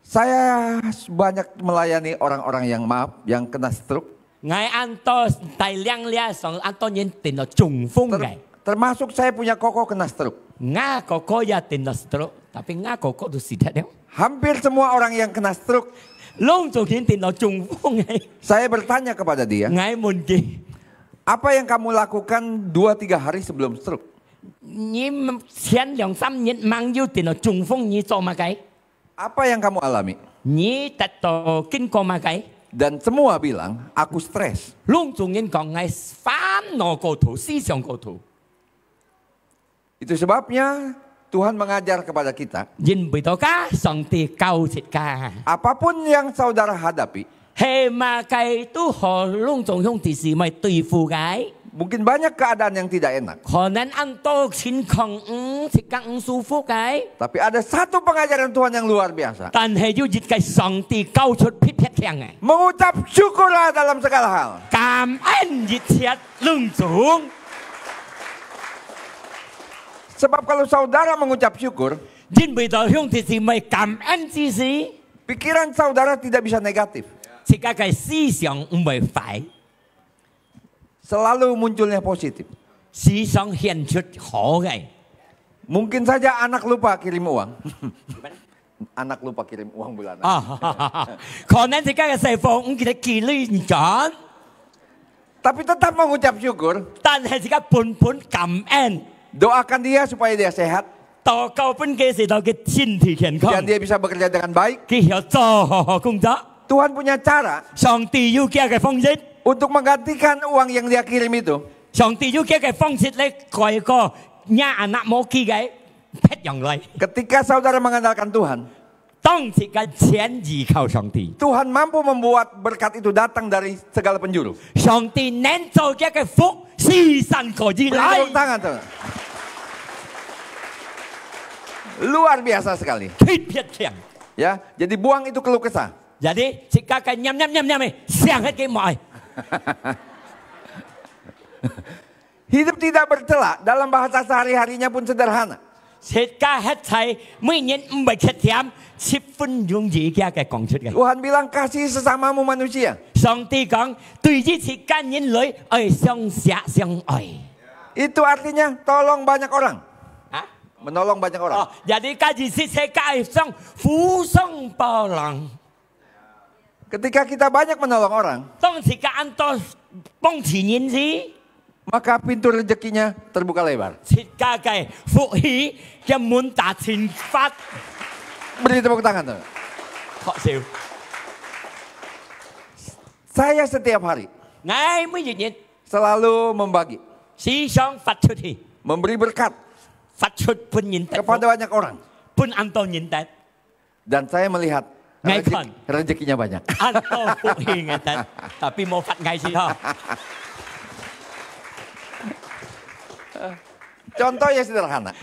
Saya banyak melayani orang-orang yang, maaf, yang kena stroke.𠊎恁多帶領了，上恁多人得到中風个。 Ter-, termasuk saya punya koko kena stroke. 𠊎哥哥也得到stroke，tapi𠊎哥哥都死忒了。 Hampir semua orang yang kena stroke, 攏總人得到中風个。 Saya bertanya kepada dia, 𠊎問佢， "Apa yang kamu lakukan dua tiga hari sebelum stroke?" 你前兩三日吂有得到中風，你做麼个？ Apa yang kamu alami? 你得到經過麼个？ Dan semua bilang, "Aku stres." 攏總人講，𠊎煩惱過頭，思想過頭。 Itu sebabnya Tuhan mengajar kepada kita, 因為到該上帝教自家， apapun yang saudara hadapi, 係麼个都好，攏總兄弟姊妹對付个。 mungkin banyak keadaan yang tidak enak, 可能恁多情況，嗯，自家毋舒服个。 tapi ada satu pengajaran Tuhan yang luar biasa. 但係有一個上帝教出別別樣个。 Mengucap syukurlah dalam segala hal. 感恩一切攏總。 Sebab kalau saudara mengucap syukur, 因為到兄弟姊妹感恩之時， pikiran saudara tidak bisa negatif. 自家个思想毋會壞。 Selalu munculnya positif. 時常顯出好个。 Mungkin saja anak lupa kirim uang. Anak lupa kirim uang bulanan. 啊，可能自家个細伙毋記得寄鐳轉， Tapi tetap mengucap syukur. 但係自家本本感恩。 Doakan dia supaya dia sehat. 禱告分佢，使到佢身體健康。 Dan dia bisa bekerja dengan baik. 佢曉做好好工作。 Tuhan punya cara 上帝有佢个方式。 Untuk menggantikan uang yang dia kirim itu. 上帝有佢个方式來改過若anak無寄个，別樣來。 Ketika saudara mengandalkan Tuhan, 當自家全依靠上帝， Tuhan mampu membuat berkat itu datang dari segala penjuru. 上帝能做佢个福，四散各地 Beri 來。 Tepuk tangan, saudara. Luar biasa sekali. 特別強。 Ya, jadi buang itu keluh kesah. Jadi，自家个念念念念个，想起佢無愛。 Hidup tidak bercela, dalam bahasa sehari-harinya pun sederhana. 自家歇在每日毋會缺點，十分容易佢个講出个。 Tuhan bilang, "Kasih sesamamu manusia." 上帝講，對於自家人類，愛相惜相愛。 Itu artinya tolong banyak orang. 啊？ Menolong banyak orang. 哦，jadi个意思係自家愛想互相幫忙。 Ketika kita banyak menolong orang, 當自家恁多幫助人時， maka pintu rezekinya terbuka lebar. 自家个福氣个門打盡闊。 Beri tepuk tangan, saudara. 好笑。 Saya setiap hari 𠊎每一日 selalu membagi, 時常發出去， memberi berkat 發出分人得福， kepada banyak orang. 分恁多人得。 Dan saya melihat 𠊎看， rezeki-, rezekinya banyak. 恁多福氣𠊎得，tapi無發𠊎先吼。 Contoh yang sederhana.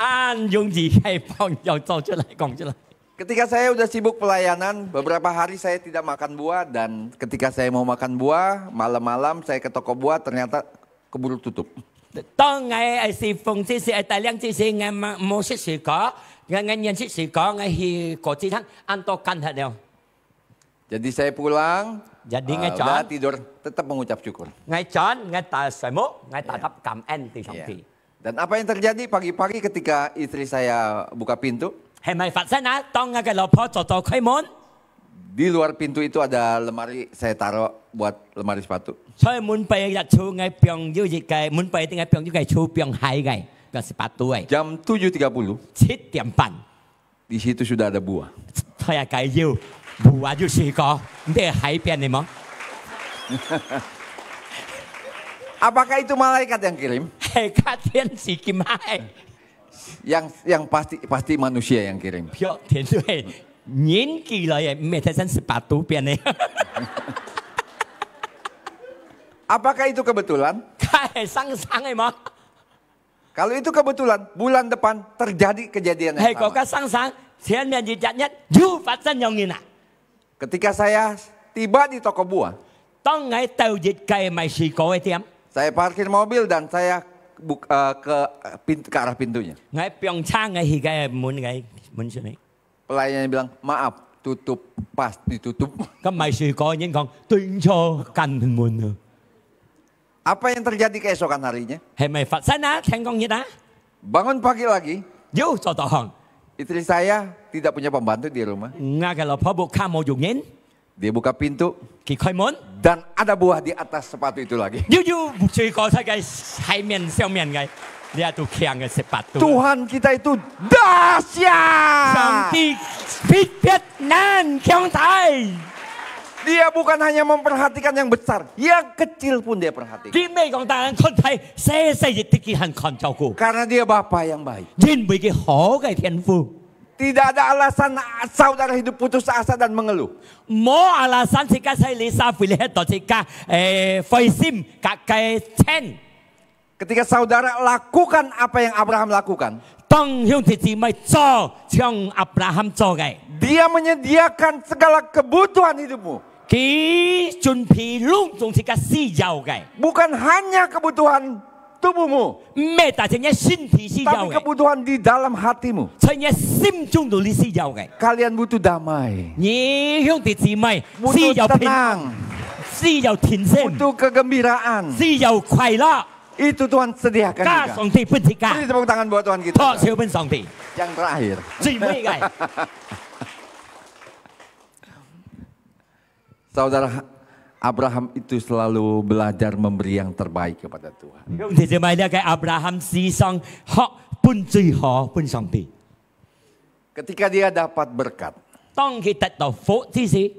恁容易个方向做出來，講出來。 Ketika saya udah sibuk pelayanan, beberapa hari saya tidak makan buah, dan ketika saya mau makan buah, malam-malam saya ke toko buah, ternyata keburu tutup. 當𠊎愛侍奉之時，愛帶領之時，𠊎無，無食水果，𠊎，𠊎願食水果，𠊎去果子攤，恁多間忒了。 Jadi saya pulang, jadi，呃，𠊎轉，udah tidur, tetap mengucap syukur. 𠊎轉，𠊎打睡目，𠊎tetap感恩對上帝。 Dan apa yang terjadi pagi-pagi ketika istri saya buka pintu? 係麼个發生啊？當𠊎个老婆早早開門， Di luar pintu itu ada lemari, saya taruh buat lemari sepatu. 在門背一處，𠊎放有一個，門背頂𠊎放有一個處放鞋个，个sepatu个。 Jam tujuh tiga puluh, 七點半。 Di situ sudah ada buah. 在該有buah，有水果，你在海邊个無？ Apakah itu malaikat yang kirim? 係个天使寄來个。 Yang, yang pasti, pasti manusia yang kirim. 對，天使，人寄來个，毋係在身sepatu邊个。 Apakah itu kebetulan? 該係生生个無？ Kalau itu kebetulan, bulan depan terjadi kejadian yang sama. 係个，該生生，前面一隻月又發生樣形啊。 Ketika saya tiba di toko buah, 當𠊎到一個賣水果个店， saya parkir mobil dan saya buk-, eh, ke, eh, pint-, ke arah pintunya. 𠊎放車，𠊎去該門，該門上面。 Pelayannya bilang, "Maaf, tutup, pasti tutup." 該賣水果人講：「對毋住，關門啊。」 Apa yang terjadi keesokan harinya? 係麼个發生啊？天光日啊？ Bangun pagi lagi, 又早早䟘。 istri saya tidak punya pembantu di rumah. 𠊎个老婆屋下無用人， Dia buka pintu, 佢開門， dan ada buah di atas sepatu itu lagi. 又有水果在該海面上面个，這都強个sepatu。 Tuhan kita itu dahsyat. 上帝特別能強大。Dia bukan hanya memperhatikan yang besar, yang kecil pun dia perhatikan. 佢毋係講單單看大，細細一滴佢還看照顧。 Karena dia Bapa yang baik. 因為佢好个天父。 Tidak ada alasan saudara hidup putus asa dan mengeluh. 無alasan自家在這社會裡歇到自家，誒，灰心，甲該嗔。 Ketika saudara lakukan apa yang Abraham lakukan, 當兄弟姊妹做像亞伯拉罕做个， Dia menyediakan segala kebutuhan hidupmu. 佢準備攏總自家需要个。 Bukan hanya kebutuhan tubuhmu, 毋係單淨你身體需要 tapi 个， kebutuhan di dalam hatimu. 在你心中肚裡需要个。 Kalian butuh damai, 你兄弟姊妹 butuh 需要平安， tenang, 需要定心， butuh kegembiraan. 需要快樂。 Itu Tuhan sediakan 該 juga. 上帝分自家。 Beri tepuk tangan buat Tuhan kita. 拍手分上帝。 Yang terakhir. 最尾个。 Saudara, Abraham itu selalu belajar memberi yang terbaik kepada Tuhan. 兄弟姊妹，這个亞伯拉罕時常學分最好分上帝。 Ketika dia dapat berkat, 當佢得到福之時，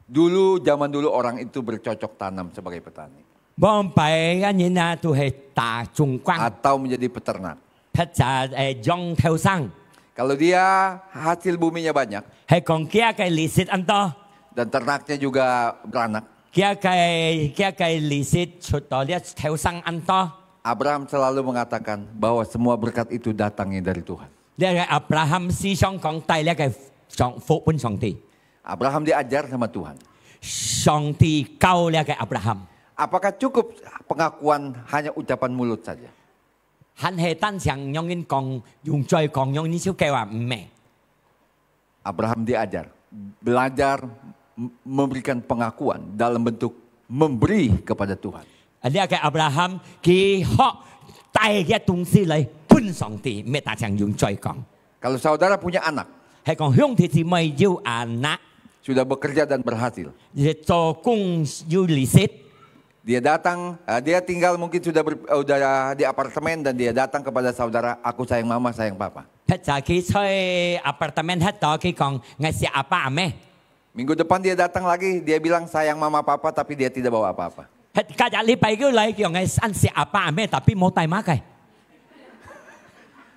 dulu, zaman dulu orang itu bercocok tanam sebagai petani. 往擺个人啊，都係打種耕， Atau menjadi peternak. 或者，誒，養頭牲。 Kalau dia hasil buminya banyak, 係講佢个利息恁多， dan ternaknya juga beranak, 佢个，佢个利息出到這頭牲恁多。 Abraham selalu mengatakan bahwa semua berkat itu datangnya dari Tuhan. 這个亞伯拉罕時常講帶這个上，福分上帝。 Abraham diajar sama Tuhan. 上帝教這个亞伯拉罕。 Apakah cukup pengakuan hanya ucapan mulut saja? 還係單淨用人講，用嘴講，用人手計啊？毋係。 Abraham diajar, belajar m-, memberikan pengakuan dalam bentuk memberi kepada Tuhan. 啊，這个亞伯拉罕，佢學帶个東西來分上帝，毋係單淨用嘴講。 Kalau saudara punya anak, 係講兄弟姊妹有anak， sudah bekerja dan berhasil, 佢做工有利息， dia datang, eh, dia tinggal mungkin sudah ber-, eh, udah di apartemen dan dia datang kepada saudara, "Aku sayang mama, sayang papa." 或者佢在apartemen歇到，佢講，𠊎惜阿爸阿姆。 Minggu depan dia datang lagi, dia bilang, "Sayang mama papa," tapi dia tidak bawa apa-apa. 隔日禮拜佢來，講𠊎恁惜阿爸阿姆，tapi無帶麼个。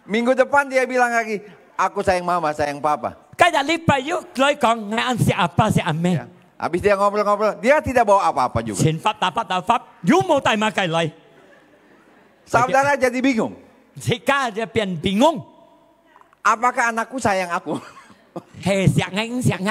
Minggu depan dia bilang lagi, "Aku sayang mama, sayang papa." 隔日禮拜又來講，𠊎恁惜阿爸惜阿姆。 Ya. Habis dia ngobrol-ngobrol, dia tidak bawa apa-apa juga. 先發打發打發，又無帶麼个來。 Saudara jadi bingung. 自家就變bingung。 Apakah anakku sayang aku? 係惜𠊎毋惜𠊎？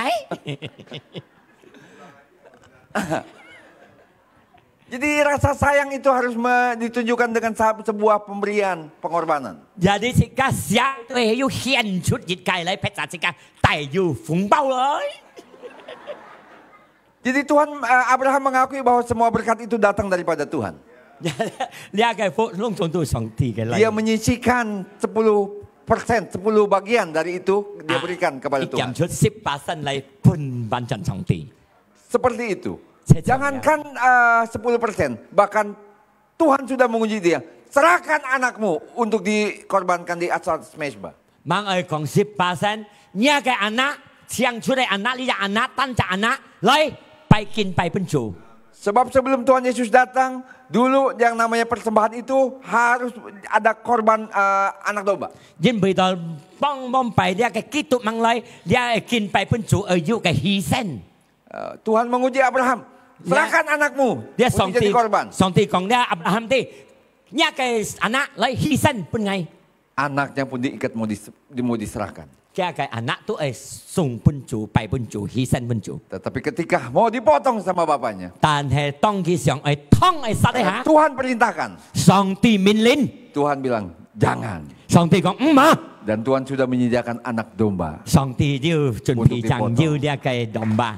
Jadi rasa sayang itu harus me-, ditunjukkan dengan sa-, sebuah pemberian, pengorbanan. Jadi自家惜，對，又獻出一个來，別儕自家帶有紅包來。 Jadi Tuhan, eh, Abraham mengakui bahwa semua berkat itu datang daripada Tuhan. 這个福攏總都上帝个來。 Dia menyisihkan sepuluh persen, sepuluh bagian dari itu dia berikan kepada Tuhan. 佢減出十percent來分完全上帝。 Seperti itu. Jangankan, eh, sepuluh persen, bahkan Tuhan sudah menguji dia. "Serahkan anakmu untuk dikorbankan di atas mezbah." 吂愛講十percent，若个anak，請出个anak，你个anak，單隻anak，來，拜，敬拜分主。 Sebab sebelum Tuhan Yesus datang, dulu yang namanya persembahan itu harus ada korban, eh, anak domba. 因為到往往拜這个基督吂來，這个敬拜分主愛有个犧牲。 Eh, Tuhan menguji Abraham, "Serahkan anakmu untuk jadi korban." 上帝講了亞伯拉罕知，若个anak來犧牲分𠊎。 Anaknya pun diikat mau dis-, di-, mau diserahkan. 佢个anak都愛送分主，拜分主，犧牲分主。 Tetapi ketika mau dipotong sama bapaknya, 但係當佢想愛痛愛殺一下， Tuhan perintahkan. 上帝命令， Tuhan bilang, "Jangan." 上帝講毋好。 Dan Tuhan sudah menyediakan anak domba. 上帝就準備正有這个domba。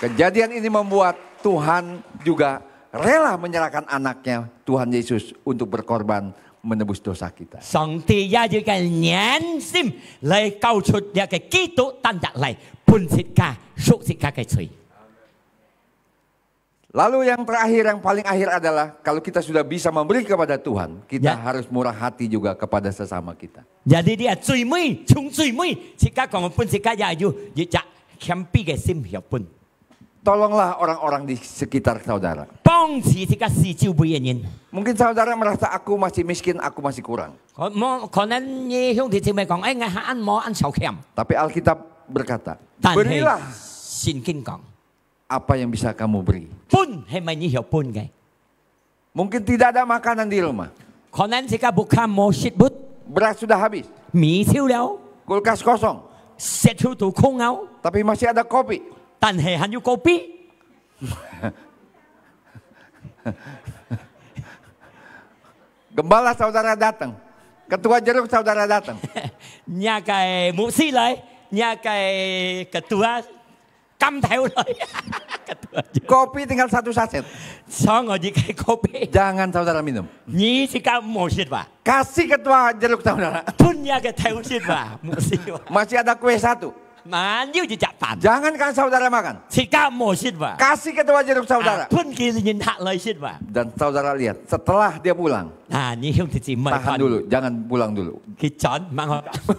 Kejadian ini membuat Tuhan juga rela menyerahkan anaknya, Tuhan Yesus, untuk berkorban menebus dosa kita. 上帝也有个忍心來交出這个基督單隻來分自家贖自家个罪。 Lalu yang terakhir, yang paling akhir adalah, kalau kita sudah bisa memberi kepada Tuhan, kita harus murah hati juga kepada sesama kita. Jadi這最尾，從最尾，自家講分自家也有一隻謙卑个心曉分。 Tolonglah orang-orang di sekitar saudara. 幫助自家四周圍个人。 Mungkin saudara merasa, "Aku masih miskin, aku masih kurang." 可，無，可能你兄弟姊妹講：「哎，𠊎還恁無恁少欠。」 Tapi Alkitab berkata, 但係，「Berilah." 聖經講， Apa yang bisa kamu beri? 分係毋係你曉分个？ Mungkin tidak ada makanan di rumah. 可能自家屋下無食物， Beras sudah habis. 米少了， Kulkas kosong. 雪櫃肚空了， Tapi masih ada kopi. 但係還有咖啡。 Gembala saudara datang. Ketua jeruk saudara datang. 若个牧師來，若个ketua 監頭來，ketua jeruk。 Kopi tinggal satu saset. 剩我一个咖啡。 Jangan saudara minum. 你自家莫食吧。 Kasih ketua jeruk saudara. 分若个頭食吧，莫食吧。 Masih ada kue satu. 還有一隻飯。 Jangan kan saudara makan. 自家莫食吧。 Kasih ketua jeruk saudara. 啊，分佢人客來食吧。 Dan saudara lihat, setelah dia pulang. 啊，你兄弟姊妹看。 Tahan dulu, jangan pulang dulu. 佢轉，慢慢講。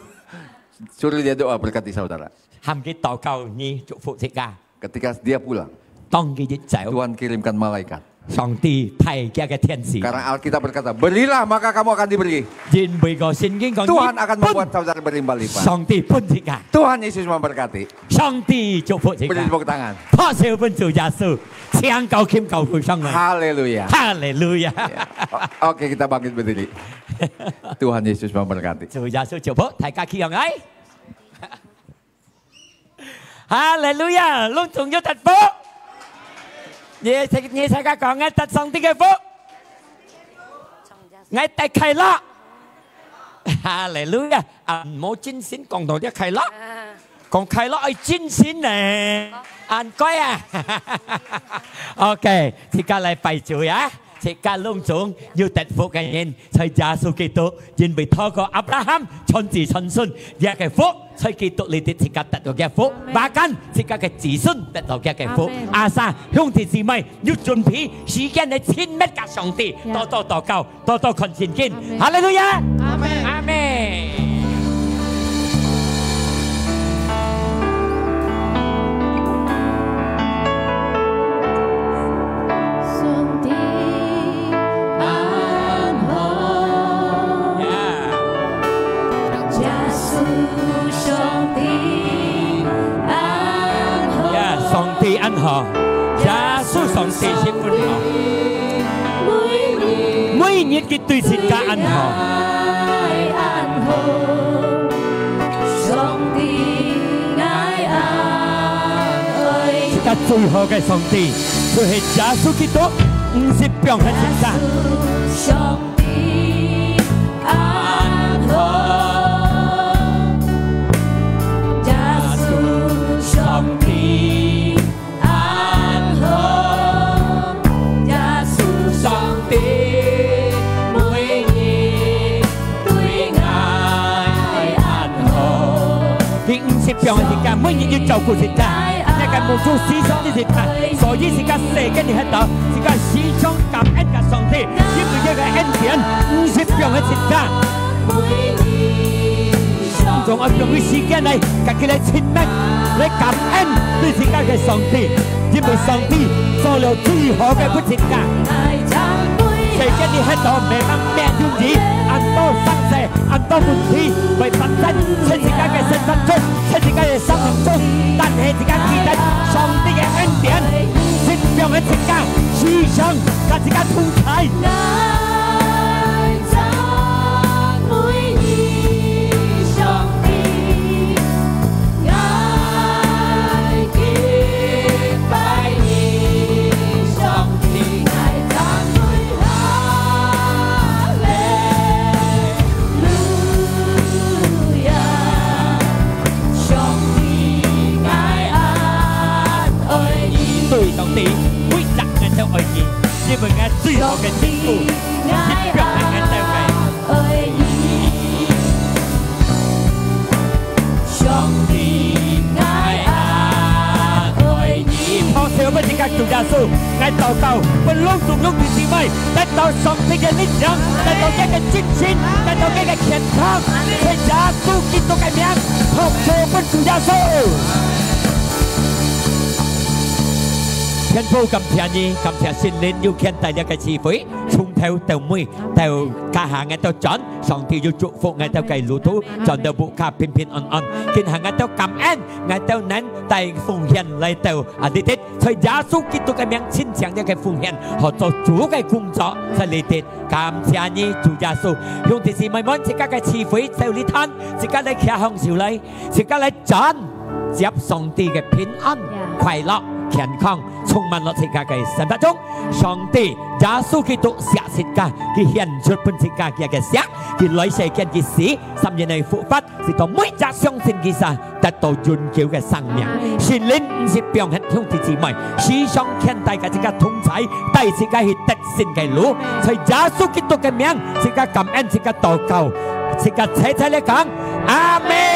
Suruh dia doa berkati saudara. 喊佢禱告，你祝福自家。 Ketika dia pulang, 當佢一走， Tuhan kirimkan malaikat. 上帝派佢个天使。 Karena Alkitab berkata, "Berilah, maka kamu akan diberi." 因為个聖經講，Tuhan akan membuat saudara berlimpah-limpah. 上帝分自家。 Tuhan Yesus memberkati. 上帝祝福自家。 Beri tepuk tangan. 拍手分主耶穌，請高興高呼上來。 Haleluya. 哈利路亞。 Ya. O-, oke, kita bangkit berdiri. Tuhan Yesus memberkati. 主耶穌祝福，大家企起來。 哈利路亞，攏總有得福。你，你自家講，𠊎得上帝个福。𠊎得快樂。哈利路亞，啊，無精神講到這快樂。講快樂愛精神呢，恁該啊。OK，自家來拜主啊。 自家攏總有得福个人，在耶穌基督，因為透過亞伯拉罕傳子傳孫，這个福在基督裡底自家得到个福，阿們。Bahkan自家个子孫得到這个福。阿們。Asal兄弟姊妹有準備時間來親密佮上帝，呀。多多禱告，多多看聖經。阿們。哈利路亞！阿們。阿們。 上帝恁好。耶穌上帝恁好。耶，上帝恁好。耶穌上帝十分好。每日佢對自家恁好。 上帝，𠊎恁愛你。自家最好个上帝，就係耶穌基督，毋使放忒自家。耶穌上帝恁好，耶穌上帝 恁好，耶穌上帝每日對𠊎恁好。佢毋識放自家，每日有照顧自家，這个目珠時常佇自家，所以自家世間裡歇到，自家時常感恩佮上帝，因為這个恩典毋識放忒自家。 總愛用佢時間來，佮佢來親密，來感恩對自家个上帝，因為上帝做了最好个分自家。世間裡歇到，每當面對你，恁多生事，恁多問題，會發生在自家个生活中，在自家个生命中，但係自家記得上帝个恩典，識放忒自家，時常佮自家同在。 對上帝，每日𠊎都愛你，因為𠊎最好个天父，你放忒𠊎兜个。 上帝，𠊎恁愛你。好，最後，𠊎自家主耶穌，𠊎禱告，分攏總兄弟姊妹，得到上帝个力量，得到佢个精神，得到佢个健康，在耶穌基督个名，拍手分主耶穌。天父，感謝你，感謝聖靈有牽帶這个聚會，從頭到尾，到這下𠊎兜轉，上帝有祝福𠊎兜个路途，轉到屋下平平安安。今下𠊎兜感恩，𠊎兜能帶奉獻來到啊這地，在耶穌基督个名，親像這个奉獻，好做主个工作，在這地。感謝你，主耶穌。兄弟姊妹們，自家个聚會就這攤，自家來擎䟘手來，自家來轉。 接上帝个平安、快樂、健康，充滿落自家个生活中。上帝耶穌基督惜自家，佢獻出分自家佢个惜，佢來世間佢死，三日內復活，使到每隻相信佢个得到永久个生命。聖靈毋係放忒兄弟姊妹，時常牽帶个自家同在，帶自家去得勝个路。在耶穌基督个名，自家感恩，自家禱告，自家齊齊來講，阿門。